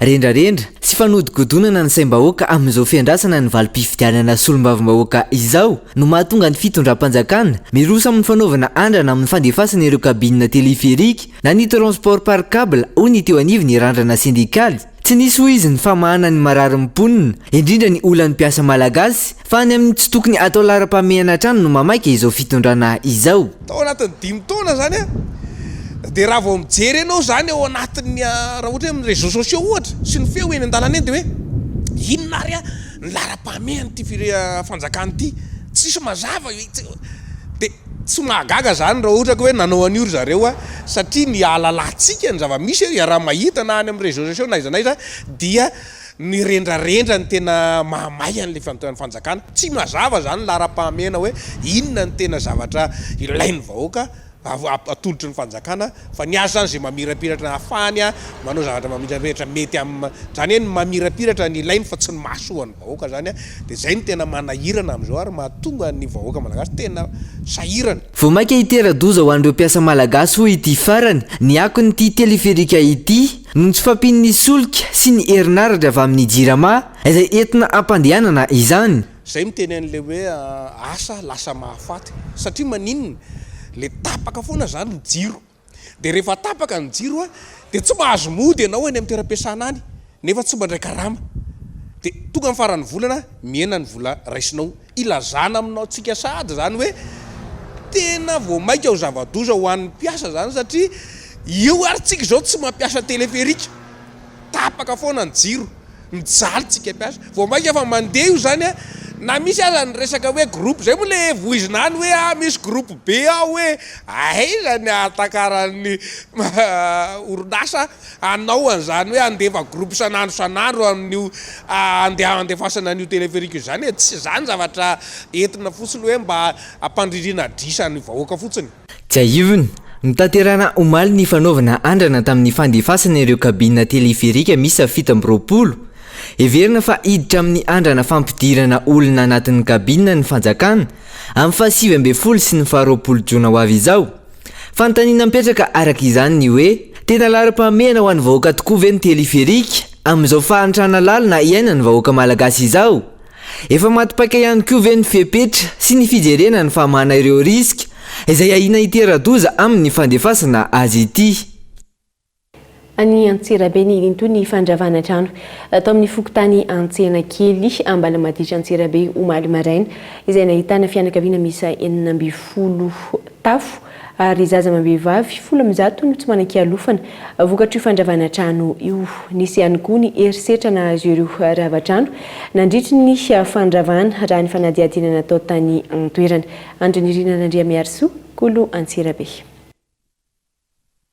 Rendrarendra sy fanodikodonana ny saim-bahoaka amin'izao fiandrasana ny valim-pifidianana solombavambahoaka izao no mahatonga ny fitondram-panjakana miroso amin'ny fanaovana andrana amin'ny fandefasana ireo cabine téléphérique na ny transport par cable hoy ny teo anivon'ny randrana sendikaly. Tsy nisy hoy izy ny famahana ny mararin'ny mponina, indrindra ny olan'ny mpiasa malagasy, fa any amin'ny tsy tokony atao laharam-pahamehana hatrany no mamaika izao fitondrana izao. Tao anatin'ny dimy taona izany an, dia raha vao mijery ianao izany ao anatin'ny raha ohatra hoe amin'ny réseaux sociaux ohatra sy ny feo eny an-dalana eny dia hoe inona ary ny laharam-pahamehan'ity fire fanjakana ity, tsisy mazava, dia Tsy mahagaga izany raha ohatra ka hoe nanao an'io ry zareo a, satria ny ahalalantsika ny zava-misy iaraha-mahita na any amin'ny réseaux sociaux na aiza na aiza dia ny rendrarendra no tena mahamay an'ilay fanjakana. Tsy mazava izany ny laharam-pahamehana hoe inona no tena zavatra ilain'ny vahoaka. atolotry ny fanjakana fa ny azy zany zay mamirapiratra ahafahany manao zavatra mamirapiratra mety am zany hoe ny mamirapiratra ny ilainy fa tsy ny mahasoa ny vahoaka zany de zay no tena manahirana amzao ary mahatonga ny vahoaka malagasy tena sahirana. Vao mainka hitera-doza ho an'ireo mpiasa malagasy hoy ity farany ny akon'ity teleferika ity noho ny tsy fahampian'ny solika sy ny herinaratra avy amin'ny Jirama izay entina hampandehanana izany. Zay miteny an'le hoe asa lasa mahafaty satria maninona? Le tapaka foana zany ny jiro de rehefa tapaka ny jiro de tsy mahazo mody ianao any amin'ny toeram-piasana any nefa tsy mandray karama de tonga ny faran'ny volana mihena ny vola raisinao ilazana aminao tsika sahady zany hoe tena vao maika ho zava-doza ho an'ny mpiasa zany satria eo ary tsika izao tsy mampiasa teleferika Tapaka foana ny jiro, mijaly tsika mpiasa, vao maika fa mandeha io zany a, na misy aza ny resaka hoe groupe zay moa le voizina any hoe ah misy groupe be ao hoe, aiza ny ahatakaran'ny orinasa hanao an'izany hoe handefa groupe isan'andro isan'andro amin'io andeha handefasana an'io téléphérique io zany e, tsy zany zavatra entina fotsiny hoe mba hampandrindrina adrisa ny vahoaka fotsiny. Tsiahivina, notanterahina omaly ny fanaovana andrana tamin'ny fandefasana ireo cabine téléphérique miisa 27. Heverina fa hiditra amin'ny andrana fampidirana olona anatin'ny cabine ny fanjakana amin'ny faha-19 sy ny faha-20 jona ho avy izao. Fanontaniana mipetraka araka izany ny hoe, tena laharam-pahamehana ho an'ny vahoaka tokoa ve ny téléphérique amin'izao fahantrana lalina iainan'ny vahoaka malagasy izao? Efa maty paika ihany koa ve ny fepetra sy ny fijerena ny famahana ireo risques izay ahiana hitera-doza amin'ny fandefasana azy ity? Any Antsirabe ny nitohy ny fandravana trano tao amin'ny fokontany Antsenakely, Ambalamaditra Antsirabe omaly maraina, izay nahitana fianakaviana miisa 16 tafo ary zaza amam-behivavy 110 no tsy manan-kialofana vokatr'io fandravana trano io. Nisy ihany koa ny herisetra nahazo ireo rava trano nandritry ny fandravana, raha ny fanadihadiana natao tany an-toerana. Andrinirina Randriamiarisoa, Kolo Antsirabe.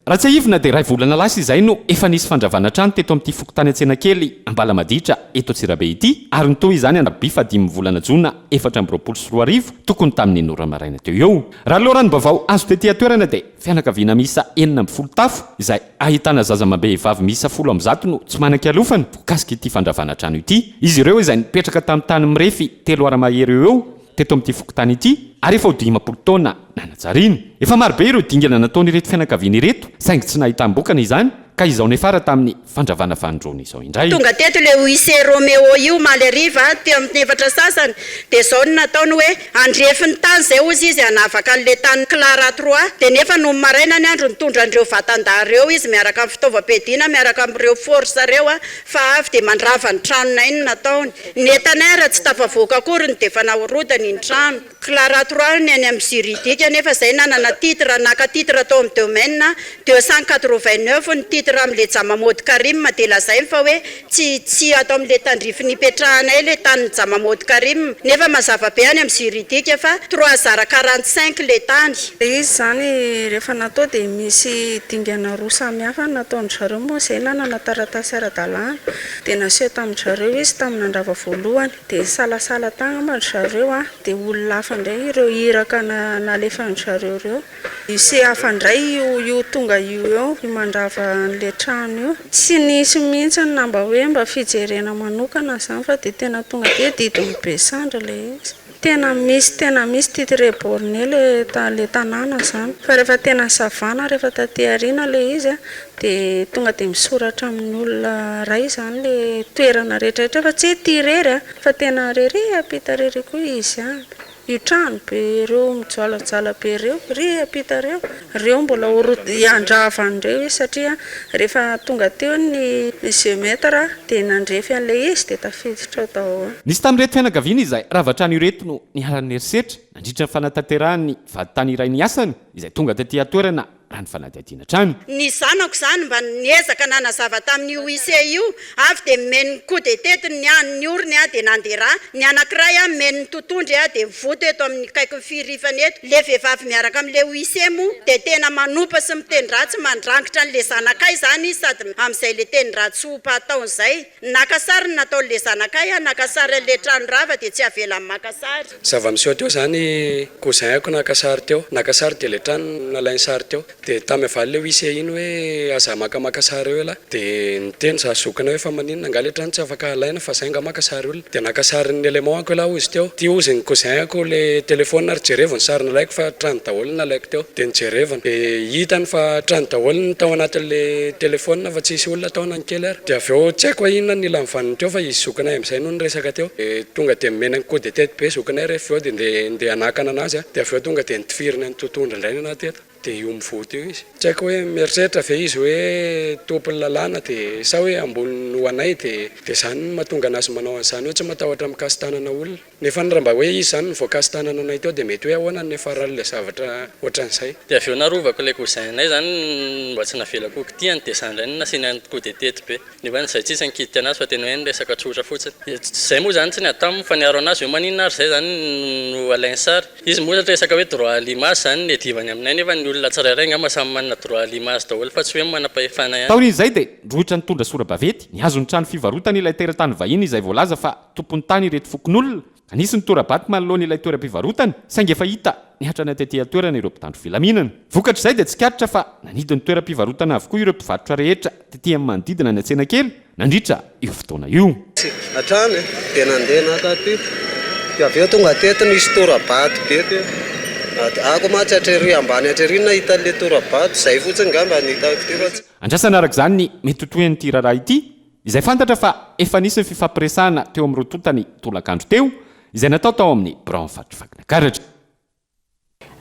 Raha tsiahivina dia iray volana lasa izay no efa nisy fandravana trano teto amin'ity fokontany Antsenakely Ambalamaditra eto Antsirabe ity ary nitohy izany alarobia fahadimin'ny volana jona 2024 tokony tamin'ny enina ora maraina teo eo. Raha ny loharanom-baovao azo tety an-toerana dia fianakaviana miisa 16 tafo izay ahitana zaza amam-behivavy miisa 110 no tsy manan-kialofana voakasika ity fandravana trano ity. Izy ireo izay nipetraka tamin'ny tany mirefy telo ara mahery eo eo teto amin'ity fokontany ity ary efa ho 50 taona nanajariana. Efa marobe ireo dingana nataon'ireto fianakaviana ireto saingy tsy nahitam-bokany izany ka izao niafara tamin'ny fandravana fanindroany izao indray. Tonga teto ilay huissier Roméo io omaly hariva teo amin'ny efatra sasany dia izao no nataony hoe handrefy ny tany izay hozy izy hanavaka an'ilay tany Clara trois dia nefa nony maraina ny andro nitondra an'ireo vatan-dahy ireo izy miaraka amin'ny fitaovam-piadiana miaraka amin'ireo force ireo fa avy dia mandrava ny tranonay no nataony. Ny entanay ara tsy tafavoaka akory ny dia efa nahorodany ny trano. Clara trois ny any amin'ny juridique nefa zay nanana titre naka titre tao amin'ny domaine 289 ny titre amin'le Jama Maud Karim dia lazainy fa hoe tsy tsy ato amin'le tandrify nipetrahanay le tanin'i Jama Maud Karim nefa mazava be any amin'ny juridique fa trois zara 45 le tany. Le izy zany rehefa natao dia misy dingana roa samy hafa nataon-dry zareo moa izay nanana taratasy ara-dalàna dia naseho tamin-dry zareo izy tamin'ny nandrava voalohany dia nisalasala tany angamba ry zareo an, dia olona hafa indray ireo iraka nalefan-dry zareo ireo. Lycée hafa indray io io tonga io eo, io mandrava an'ilay trano io. Tsy nisy mihitsy na mba hoe mba fijerena manokana izany fa dia tena tonga dia didin'ny be sandry ilay izy. Tena misy tena misy titre borné ilay ilay tanàna izany. Fa rehefa tena savana rehefa taty aoriana ilay izy an, dia tonga dia misoratra amin'ny olona iray izany ilay toerana rehetra rehetra fa tsy hoe ity irery an, fa tena rery ampita rery koa izy any. Io trano be ireo mijoalajoala be ireo, ry ampita ireo, ireo mbola ho handrava an'ireo izy satria rehefa tonga teo ny géomètre dia nandrefy an'ilay izy dia tafiditra ao daholo. Nisy tamin'ireto fianakaviana izay rava trano ireto no niharan'ny herisetra nandritra ny fanatanterahan'ny vadintany iray ny asany izay tonga taty an-toerana. raha ny fanadihadiana hatrany. Ny zanako izany mba niezaka nanazava tamin'io huissier io, avy dia nomen'ny coup de tete ny an ny orony dia nandeha rà, ny anankiray nomen'ny totondry dia mivoto eto amin'ny kaikin'ny firifany eto, le vehivavy miaraka amin'le huissier moa dia tena manompa sy miteny ratsy mandrangitra an'le zanakay izany izy sady amin'izay le teny ratsy ompa ataony izay, naka sary ny nataon'le zanakay aho, naka sary an'le trano rava dia tsy avelany maka sary. Zava-miseho teo izany, cousin-ko naka sary teo, naka sary dia ilay trano nalainy sary teo. Dia tamy avaly ilay huissier iny hoe aza makamaka sary eo ialahy. Dia niteny za zokinay hoe fa maninona angaha ilay trano tsy afaka alaina fa zay angaha maka sary olona. Dia naka sarin'ny élément-ko ialahy hozy teo. Ity hozy ny cousin-ko ilay téléphone ary jerevo ny sary nalaiko fa trano daholo ny nalaiko teo. Dia nojereviny. Dia hitany fa trano daholo ny tao anatin'ilay téléphone fa tsisy olona tao na ny kely ary. Dia avy eo tsy haiko hoe inona no nila ny vaniny teo fa izy zokinay amin'izay no niresaka teo. Dia tonga dia nomena ny coup de tete be zokinay rehefa avy eo dia ndeha ndeha hanakana anazy aho. Dia avy eo tonga dia nitifiriny an'i Totondry indray ny anahy teto. Dia io mivoto io izy. Tsy haiko hoe mieritreritra ve izy hoe tompon'ny lalàna dia sa hoe ambony noho anay dia dia izany no mahatonga anazy manao an'izany hoe tsy matahotra mikasi-tanana olona. Nefa raha mba hoe izy izany no voakasi-tanana anay teo dia mety hoe ahoana ny niafaran'ilay zavatra ohatran'izay. Dia avy eo narovako ilay cousin-nay izany mba tsy navelako ho kitihany dia izany indray no nasiany an'i coup de tete be. Nefa izay tsisy nikitika anazy fa tena hoe niresaka tsotra fotsiny. Izay moa izany tsy niady taminy fa niaro anazy hoe maninona ary izay izany no alainy sary. Izy moa resaka hoe droit à l'image izany no iadivany aminay nefa ny olona tsirairay angamba samy manana droit à l'image daholo fa tsy hoe ny manam-pahefana ihany. Taorian'izay dia nirohotra nitondra sora-baventy nihazo ny trano fivarotana ilay teratany vahiny izay voalaza fa Tompon'ny tany ireto fokonolona ka nisy ny tora-bato manoloana ilay toeram-pivarotana saingy efa hita nihatrana tety an-toerana ireo mpitandro filaminana. Vokatr'izay dia tsikaritra fa nanidy ny toeram-pivarotana avokoa ireo mpivarotra rehetra tety amin'ny manodidina ny Antsenakely nandritra io fotoana io. Hatrany dia nandeha naka aty dia avy eo tonga teto nisy tora-bato be teo. Ako mantsy hatrery ambany hatrery nahita an'ilay tora-bato, izay fotsiny angamba no hitako teo fa tsy. Andrasana araka izany ny mety ho tohin'ity raharaha ity Izay fantatra fa efa nisy ny fifampiresahana teo amin'ireo tonta ny tolakandro teo, izay natao tao amin'ny biraon'ny faritry Vakinankaratra.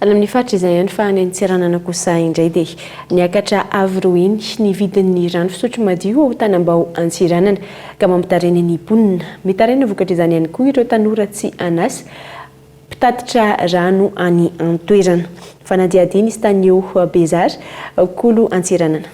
Any amin'ny faritra izay ihany fa any Antsiranana kosa indray dia niakatra avo roa heny ny vidin'ny rano fisotro madio ao Tanambao Antsiranana ka mampitaraina ny mponina. Mitaraina vokatr'izany ihany koa ireo tanora tsy an'asa mpitatitra rano any an-toerana. Fanadihadiana i Stanio Bezara, Kolo Antsiranana.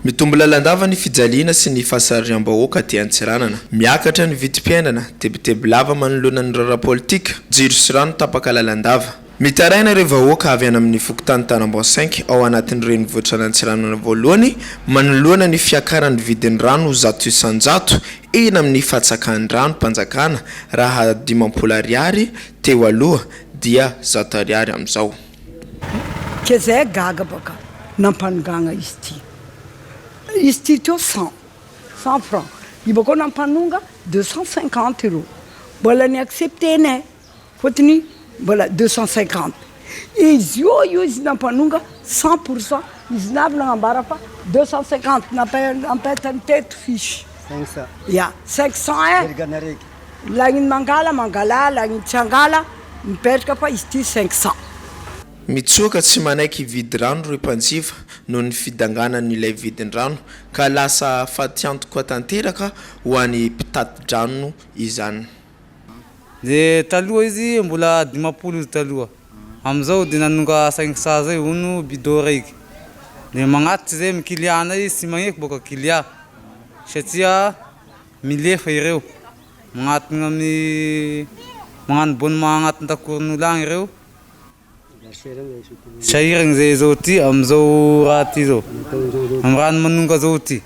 Mitombo lalandava ny fijaliana sy ny fahasariham-bahoaka aty Antsiranana. Miakatra ny vidim-piainana, tebiteby lava manoloana ny raharaha politika, jiro sy rano tapaka lalandava. Mitaraina ireo vahoaka avy any amin'ny fokontany Tanambao Cinq ao anatin'ny renivohitran'Antsiranana voalohany manoloana ny fiakaran'ny vidin'ny rano ho 100% eny amin'ny fatsakan-dranom-panjakana raha 50 ariary teo aloha dia 100 ariary amin'izao. Ke zay gaga baka nampanongagna izy ty. Izy ty teo cent, cent francs, io bakeo nampanonga 250 euros, mbola ni accepter-nay fôtony mbola 250, izy io io izy nampanonga cent pour cent, izy navy nagnambara fa 250 nampetany teto fiche, ya cinq cent ein. Lagniny mangala mangala lagniny tsy angala mipetraka fa izy ity 500. Mitsoaka tsy manaiky hividy rano ireo mpanjifa noho ny fidanganan'ilay vidin-drano ka lasa fatiantoka tanteraka ho an'ny mpitati-drano izany. De taloha izy mbola 50 izy taloha, amizao de nanonga 500 zay hono bidon raiky, de magnatitry zay amy client nay tsy magneky boka client satria Milefa ireo, magnatona amin'ny magnano bonnement agnatin-dakoron'olo agny ireo. Sahiragna zay zao ty amizao raha ty zao, amy rano manonga zao ty.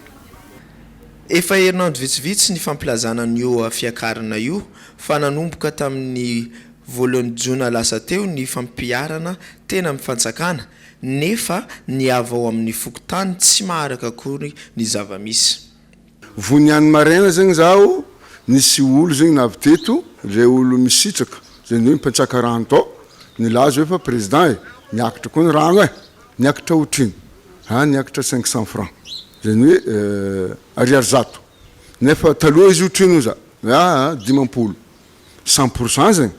Efa herinandro vitsivitsy ny fampilazana an'io fiakarana io fa nanomboka tamin'ny voalohany jona lasa teo ny fampiharana tena amin'ny fanjakana nefa ny avy ao amin'ny fokontany tsy maharaka akory ny zava-misy. Vao niany maraina zegny zaho nisy olo zegny navy teto, le olo misitraka zegny hoe mpantsaka rano tao, nilaza hoe fa président e, niakatra koa ny rano e, niakatra otrino? Ha niakatra 500 francs, zegny hoe ariary zato, nefa taloha izy otrino za? Aa 50, cent pour cent zegny,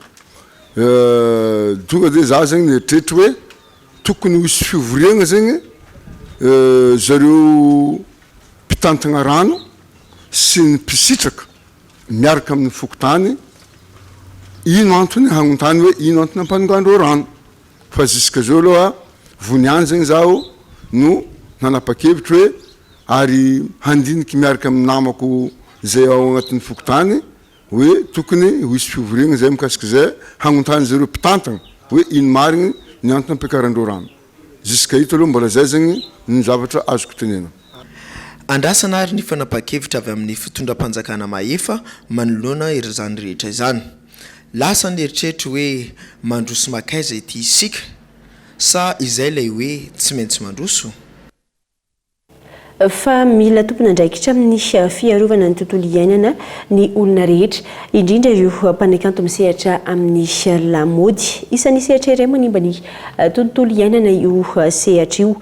tonga de za zegny nieritreritra hoe tokony ho hisy fivoriagna zegny zareo mpitantana rano sy ny mpisitraka miaraka amin'ny fokontany, ino antony hagnontany hoe ino antony ampanongan-dreo rano. Fa jusque zao aloha vao niany zegny zaho no nanapa-kevitry hoe ary handiniky miaraka amin'ny namako izay ao agnatin'ny fokontany hoe tokony ho hisy fivoriagna zay mikasika izay hagnontany zareo mpitantagna hoe ino marigny ny antony ampiakarandreo rano. Jusqu'à ito aloha mbola zay zegny ny zavatra azoko tenena. Andrasana ary ny fanapahan-kevitra avy amin'ny fitondram-panjakana mahefa manoloana izany rehetra izany. Lasa ny eritreritro hoe mandroso makaiza ity isika? Sa izay ilay hoe tsy maintsy mandroso? Fa mila tompon'andraikitra amin'ny fiarovana ny tontolo iainana ny olona rehetra, indrindra ireo mpanakanto misehatra amin'ny lamaody. Isan'ny sehatra iray manimba ny tontolo iainana io sehatra io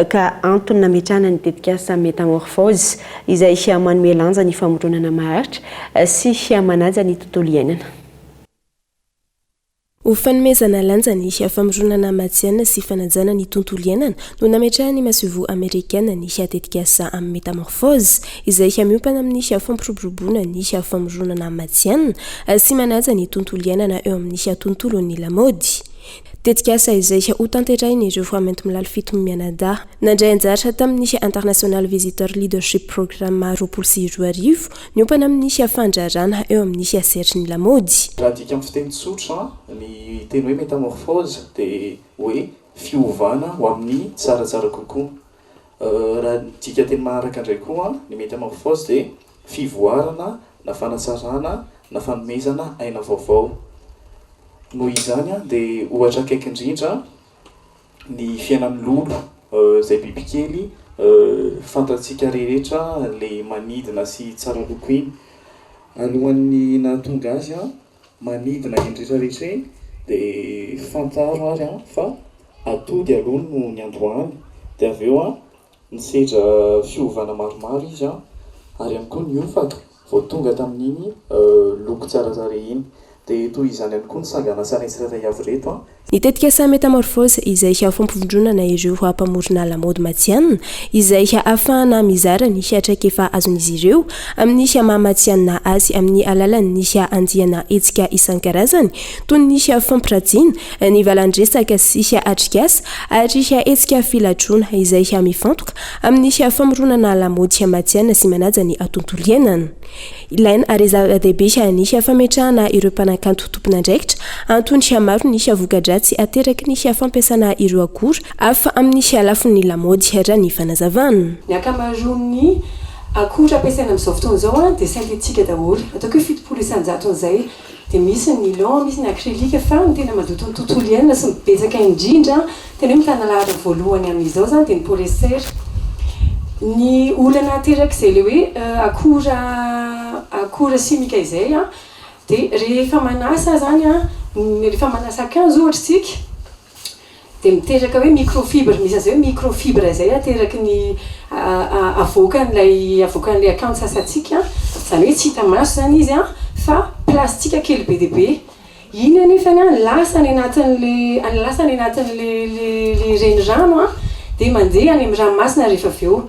ka antony nametrahana ny tetikasa Métamorphose izay manome lanja ny famoronana maharitra sy manaja ny tontolo iainana. Ho fanomezana lanja ny famoronana matihanina sy fanajana ny tontolo iainana no nametrahan'ny masoivoho amerikana ny tetikasa Métamorphose, izay miompana amin'ny fampiroboroboana ny famoronana matihanina sy manaja ny tontolo iainana eo amin'ny tontolon'ny lamaody. Tetikasa izay hotanterahin'ireo maintimolaly fito mianadahy nandray anjara tamin'ny International Visitor Leadership Program 2020 Miompana amin'ny fandrarana eo amin'ny sehatry ny lamaody. Raha adika amin'ny fiteny tsotra, ny teny hoe métamorphose dia hoe fiovana ho amin'ny tsaratsara kokoa. Raha ny dikanteny manaraka indray koa, ny métamorphose dia fivoarana na fanatsarana na fanomezana aina vaovao. Noho izany dia ohatra akaiky indrindra ny fiainan'ny lolo izay bibikely fantatsika rehetra ilay manidina sy tsara loko iny. Alohan'ny nahatonga azy manidina eny rehetra rehetra eny dia fantaro ary fa atody aloha no niandohany dia avy eo Nisedra fiovana maromaro izy ary ihany koa niofaka vao tonga tamin'iny loko tsara tarehy iny. Dia toy izany ihany koa ny sanganasany tsirairay avy ireto. Ny tetikasa Métamorphose izay fampivondronana ireo mpamorona lamaody matihanina izay ahafahana mizara ny traikefa azon'izy ireo amin'ny maha matihanina azy amin'ny alalan'ny andiana hetsika isan-karazany toy ny fampiratiana ny valan-dresaka sy atrikasa ary hetsika filatroana izay mifantoka amin'ny famoronana lamaody matihanina sy manaja ny tontolo iainana. Ilaina ary zava-dehibe ny fametrahana ireo mpanakanto tompon'andraikitra, antony maro ny voka-dratsy ateraky ny fampiasana ireo akora hafa amin'ny lafiny lamaody, raha ny fanazavana. Ny ankamaroan'ny akora ampiasaina amin'izao fotoana izao dia synthétique daholo, ataoko hoe 70 isan-jaton'izay Dia misy ny nylon, misy ny acrylique fa ny tena mandoto ny tontolo iainana sy ny betsaka indrindra, tena hoe mitana laharana voalohany amin'izao izany dia ny polyester. Ny olana aterak'izay ilay hoe akora akora simika izay an, dia rehefa manasa izany an, rehefa manasa akanjo ohatra isika, Dia miteraka hoe microfibre, misy an'izay hoe microfibre izay ateraky ny avoakan'ilay avoakan'ilay akanjo sasantsika, izany hoe tsy hita maso izany izy an, fa plastika kely be dia be. Iny anefany an, lasa any anatin'ilay lasa any anatin'ilay le renirano an, dia mandeha any amin'ny ranomasina rehefa avy eo.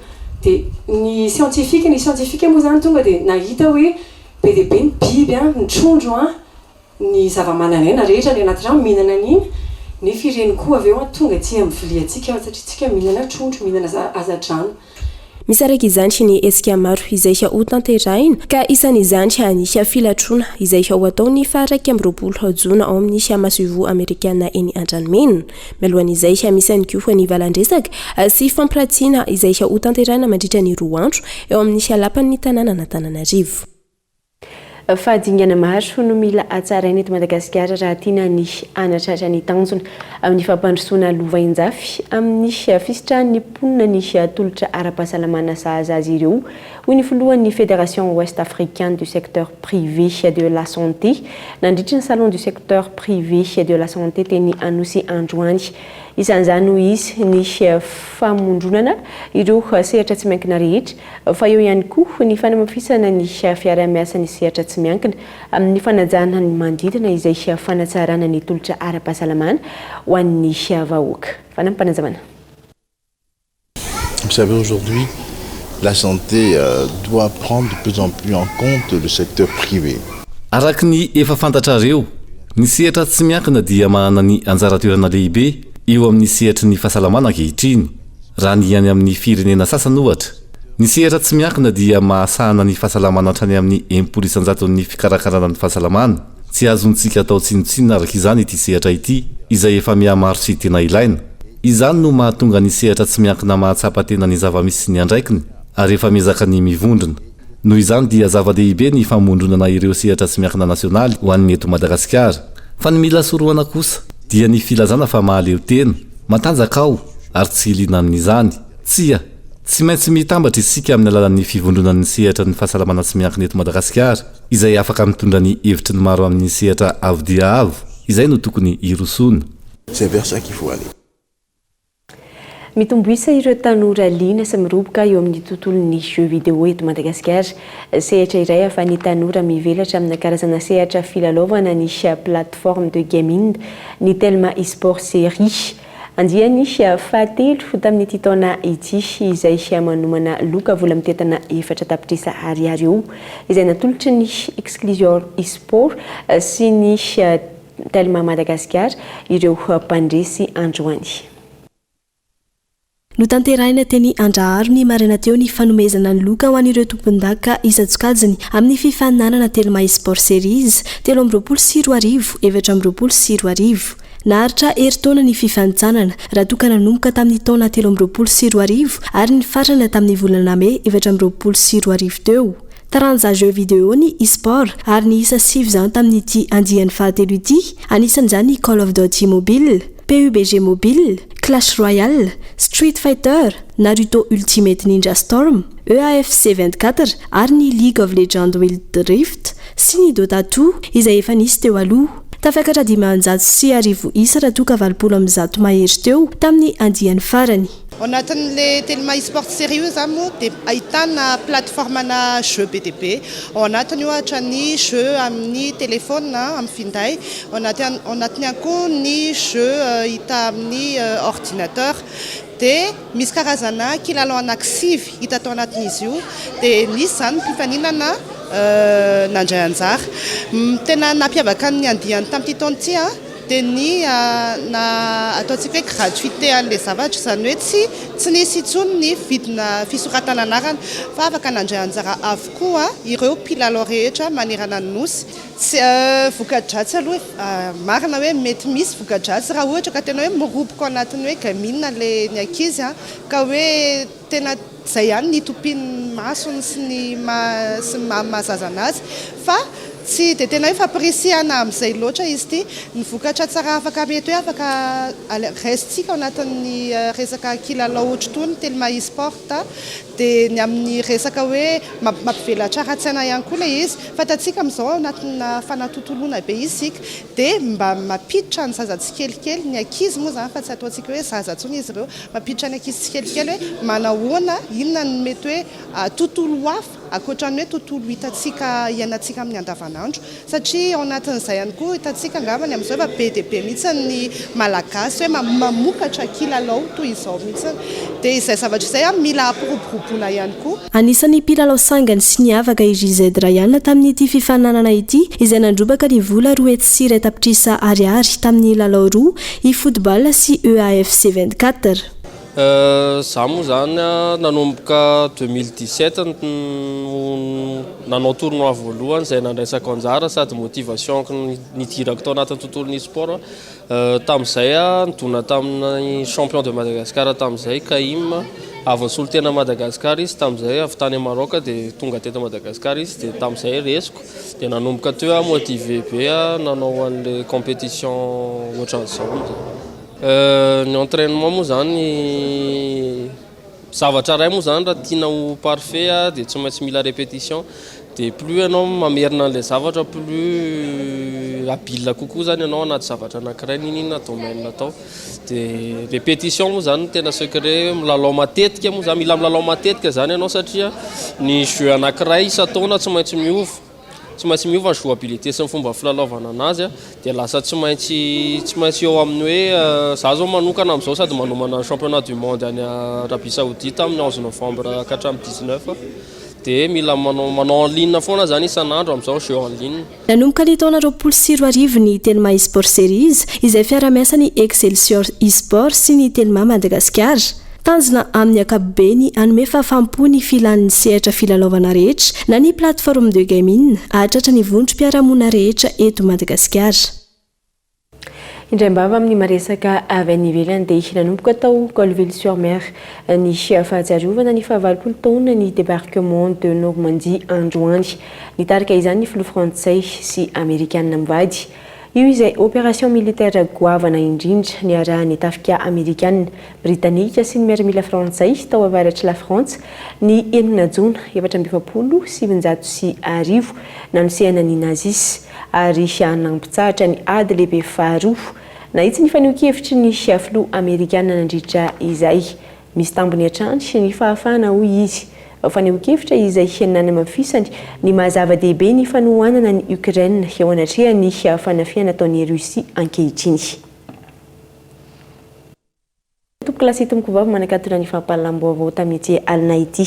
Dia ny scientifique ny scientifique moa izany tonga dia nahita hoe be dia be ny biby an, ny trondro an, Ny zava-manan'aina rehetra any anaty rano mihinana an'iny, nefa ireny koa avy eo an tonga aty amin'ny viliantsika satria tsika mihinana trondro, mihinana haza-drano. Misy araka izany ny hetsika maro izay hotanterahina ka isan'izany ny filatroana izay ho atao ny faha 21 jona ao amin'ny masoivoho amerikana eny Andranomena. Mialohan'izay, misy ihany koa ny valan-dresaka sy fampiratiana izay hotanterahina mandritra ny roa andro eo amin'ny lapan'ny tanànan'Antananarivo. Fa dingana maro no mila hatsaraina eto Madagasikara raha tiana ny hanatratra ny tanjona amin'ny fampandrosoana lovainjafy amin'ny fisitrahan'ny mponina ny tolotra ara-pahasalamana sahaza azy ireo, hoy ny filohan'ny Fédération Ouest Africaine du Secteur Privé de la Santé nandritry ny Salon du Secteur Privé de la Santé teny Anosy androany. Isan'izany hoy izy ny famondronana ireo sehatra tsy miankina rehetra fa eo ihany koa ny fanamafisana ny fiaraha-miasan'ny sehatra tsy miankina amin'ny fanajana ny manodidina izay fanatsarana ny tolotra ara-pahasalamana ho an'ny vahoaka. Fanampim-panazavana. Vous savez aujourd'hui, la santé doit prendre de plus en plus en compte le secteur privé. Araka ny efa fantatrareo, ny sehatra tsy miankina dia manana ny anjara toerana lehibe. eo amin'ny sehatry ny fahasalamana ankehitriny, raha ny any amin'ny firenena sasany ohatra. Ny sehatra tsy miankina dia mahasahana ny fahasalamana hatrany amin'ny 60 isan-jaton'ny fikarakarana ny fahasalamana. Tsy azontsika atao tsinontsinona araka izany ity sehatra ity, izay efa mihamaro sy tena ilaina. Izany no mahatonga ny sehatra tsy miankina mahatsapa tena ny zava-misy sy ny andraikiny, ary efa miezaka ny mivondrona. Noho izany dia zava-dehibe ny famondronana ireo sehatra tsy miankina nasionaly ho an'ny eto Madagasikara. Fa ny mila sorohana kosa dia ny filazana fa mahaleo tena, matanjaka aho ary tsy liana amin'izany. Tsia! Tsy maintsy mitambatra isika amin'ny alalan'ny fivondronan'ny sehatra ny fahasalamana tsy miankina eto Madagasikara, izay afaka mitondra ny hevitry ny maro amin'ny sehatra avo dia avo, izay no tokony hirosoana. C'est vers ça qu'il faut aller. Mitombo isa ireo tanora liana sy miroboka eo amin'ny tontolon'ny jeux vidéo eto Madagasikara. Sehatra iray ahafahan'ny tanora mivelatra amina karazana sehatra filalaovana ny plateforme de gaming ny Telma Esport Series. Andiany fahatelo tamin'ity taona ity izay manomana loka vola mitentina efatra tapitrisa ariary eo izay natolotry ny Exclusior Esport sy ny Telma Madagasikara ireo mpandresy androany. Notanterahina teny Andraharo ny maraina teo ny fanomezana ny loka ho an'ireo tompondaka isan-tsokajiny amin'ny fifaninanana Telma Esport Series 2023, 2024. Naharitra herintaona ny fifanintsanana raha toa ka nanomboka tamin'ny taona 2023 ary nifarana tamin'ny volana mey 2024 teo. Taranja jeux vidéo ny e-sport ary niisa sivy izany tamin'ity andiany fahatelo ity, anisan'izany ny Call of Duty Mobile, PUBG Mobile, Clash Royale, Street Fighter, Naruto Ultimate Ninja Storm, EAFC 24 ary ny League of Legends Wild Rift sy ny Dota 2 izay efa nisy teo aloha. Tafakatra 1500 isa raha toa ka 180 mahery teo tamin'ny andiany farany. Ao anatin'ilay Telma eSports Series io izany moa dia ahitana plateforme-na jeux be dia be. Ao anatiny ohatra ny jeux amin'ny telefaonina, amin'ny finday, ao anaty ao anatiny ihany koa ny jeux hita amin'ny ordinateur. Dia misy karazana kilalao anankisivy hita tao anatin'izy io. Dia nisy izany ny mpifaninana nandray anjara. Ny tena nampiavaka ny andiany tamin'ity taona ity dia ny na ataontsika hoe gratuité an'ilay zavatra, izany hoe tsy tsy nisy intsony ny vidina fisoratana anarana fa afaka nandray anjara avokoa ireo mpilalao rehetra manerana ny Nosy. Tsy voka-dratsy aloha e, marina hoe mety misy voka-dratsy raha ohatra ka tena hoe miroboka ao anatin'ny hoe gamine ilay ny ankizy ka hoe tena izay ihany ny itompian'ny masony sy ny maha sy ny maha zaza anazy fa tsy dia tena hoe fampirisihana amin'izay loatra izy ity. Ny vokatra tsara afaka mety hoe afaka raisintsika ao anatin'ny resaka kilalao ohatr'itony Telma e-sport dia ny amin'ny resaka hoe mampivelatra ara-tsaina ihany koa ilay izy. Fantatsika amin'izao ao anatina fanatontoloana be isika dia mba mampiditra ny zaza tsikelikely, ny ankizy moa izany fa tsy ataontsika hoe zaza intsony izy ireo, Mampiditra ny ankizy tsikelikely hoe manahoana, inona no mety hoe tontolo hafa ankoatra ny hoe tontolo hitantsika iainantsika amin'ny andavanandro. Satria ao anatin'izay ihany koa hitantsika angambany amin'izao efa be dia be mihitsy ny Malagasy hoe mamokatra kilalao toy izao mihitsy. Dia izay zavatra izay mila ampiroboroboana ihany koa. Anisan'ny mpilalao sangany sy niavaka i JZ Ryan tamin'ity fifaninanana ity, izay nandrobaka ny vola 201 tapitrisa ariary tamin'ny lalao roa, eFootball sy EAFC 24. Za moa zany nanomboka 2017 no nanao tournoi voalohany izay nandraisako anjara sady motivation-ko nidirako tao anatin'ny tontolon'ny e-sport. Tamin'izay aho nidona tamin'ny champion de Madagascar tamin'izay, Kaim. Avy nisolo tena Madagascar izy tamin'izay, avy tany Maroc dia tonga teto Madagascar izy dia tamin'izay resiko. Dia nanomboka teo aho motivé be aho nanao an'ilay compétition ohatran'izao. Ny entrainement moa izany, zavatra iray moa izany raha tiana ho parfait dia tsy maintsy mila répétition. Dia plus ianao mamerina an'ilay zavatra plus habile kokoa izany ianao anaty zavatra anankiray n'inon'inona domaine atao. Dia répétition moa izany no tena secret, milalao matetika moa izany, mila milalao matetika izany ianao satria ny jeu anankiray isan-taona tsy maintsy miova, tsy maintsy miova ny jouabilité sy ny fomba filalaovana anazy dia lasa tsy maintsy tsy maintsy eo amin'ny hoe za zao manokana amin'izao sady manomana ny championnat du monde any Arabie Saoudite amin'ny 11 novembre ka hatramin'ny 19. Dia mila manao manao en ligne foana zany isan'andro amin'izao jeu en ligne. Nanomboka ny taona 2020 ny Telma Esport Series, izay fiarahamiasan'ny Excelsior Esport sy ny Telma Madagasikara. Tanjona amin'ny ankapobeny hanome fahafaham-po ny filan'ny sehatra filalaovana rehetra na ny plateforme de gaming hahatratra ny vondrom-piarahamonina rehetra eto Madagasikara. Indraim-bava amin'ny maresaka avy any ivelany dia nanomboka tao Colleville-sur-Mer ny fahatsiarovana ny fahavalopolo taona ny débarquement de Normandie androany. Nitarika izany ny filoha frantsay sy amerikana mivady. Io izay opération militaire goavana indrindra niarahan'ny tafika amerikana, britanika sy ny miaramila frantsay tao avaratr'i Lafrantsa ny enina jona 1944 nanosehana ny Nazis ary nampitsahatra ny ady lehibe faharoa. Nahitsy ny fanehoan-kevitry ny filoha amerikana nandritra izay. Misy tambiny hatrany ny fahafahana hoy izy. Fanehoan-kevitra izay nanamafisany ny maha zava-dehibe ny fanohanana an'i Ukraine eo anatrehan'ny fanafihana ataon'i Russie ankehitriny. Tompokolahy sy tompokovavy manakatona ny fampahalalam-baovao tamin'ity alina ity.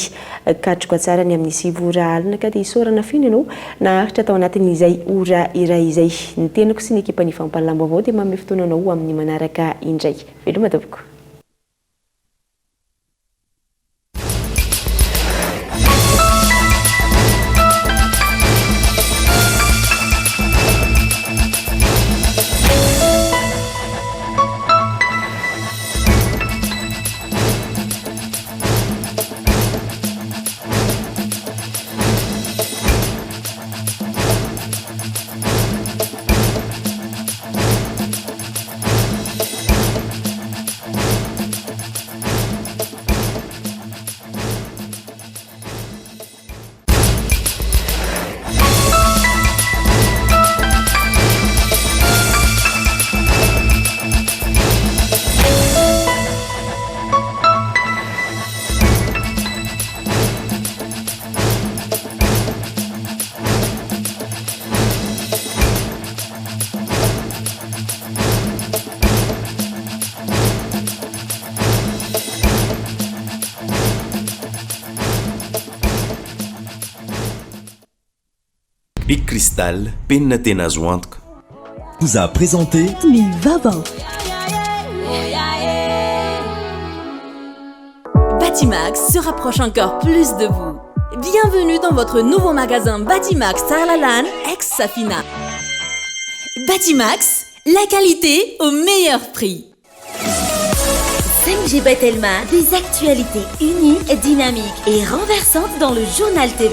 Katroka tsara ny amin'ny sivy ora alina ka dia isaorana feno ianao naharitra tao anatin'izay ora iray izay. Ny tenako sy ny ekipan'ny fampahalalam-baovao dia manome fotoana anao ho amin'ny manaraka indray. Veloma tompoko. Bic Cristal, penina tena azo antoka. Vous a présenté Ny vaovao. Batimax se rapproche encore plus de vous. Bienvenue dans votre nouveau magasin Batimax Tsaralalàna ex Safina. Batimax, la qualité au meilleur prix. 5G by Telma, des actualités uniques, dynamiques et renversantes dans le journal TV.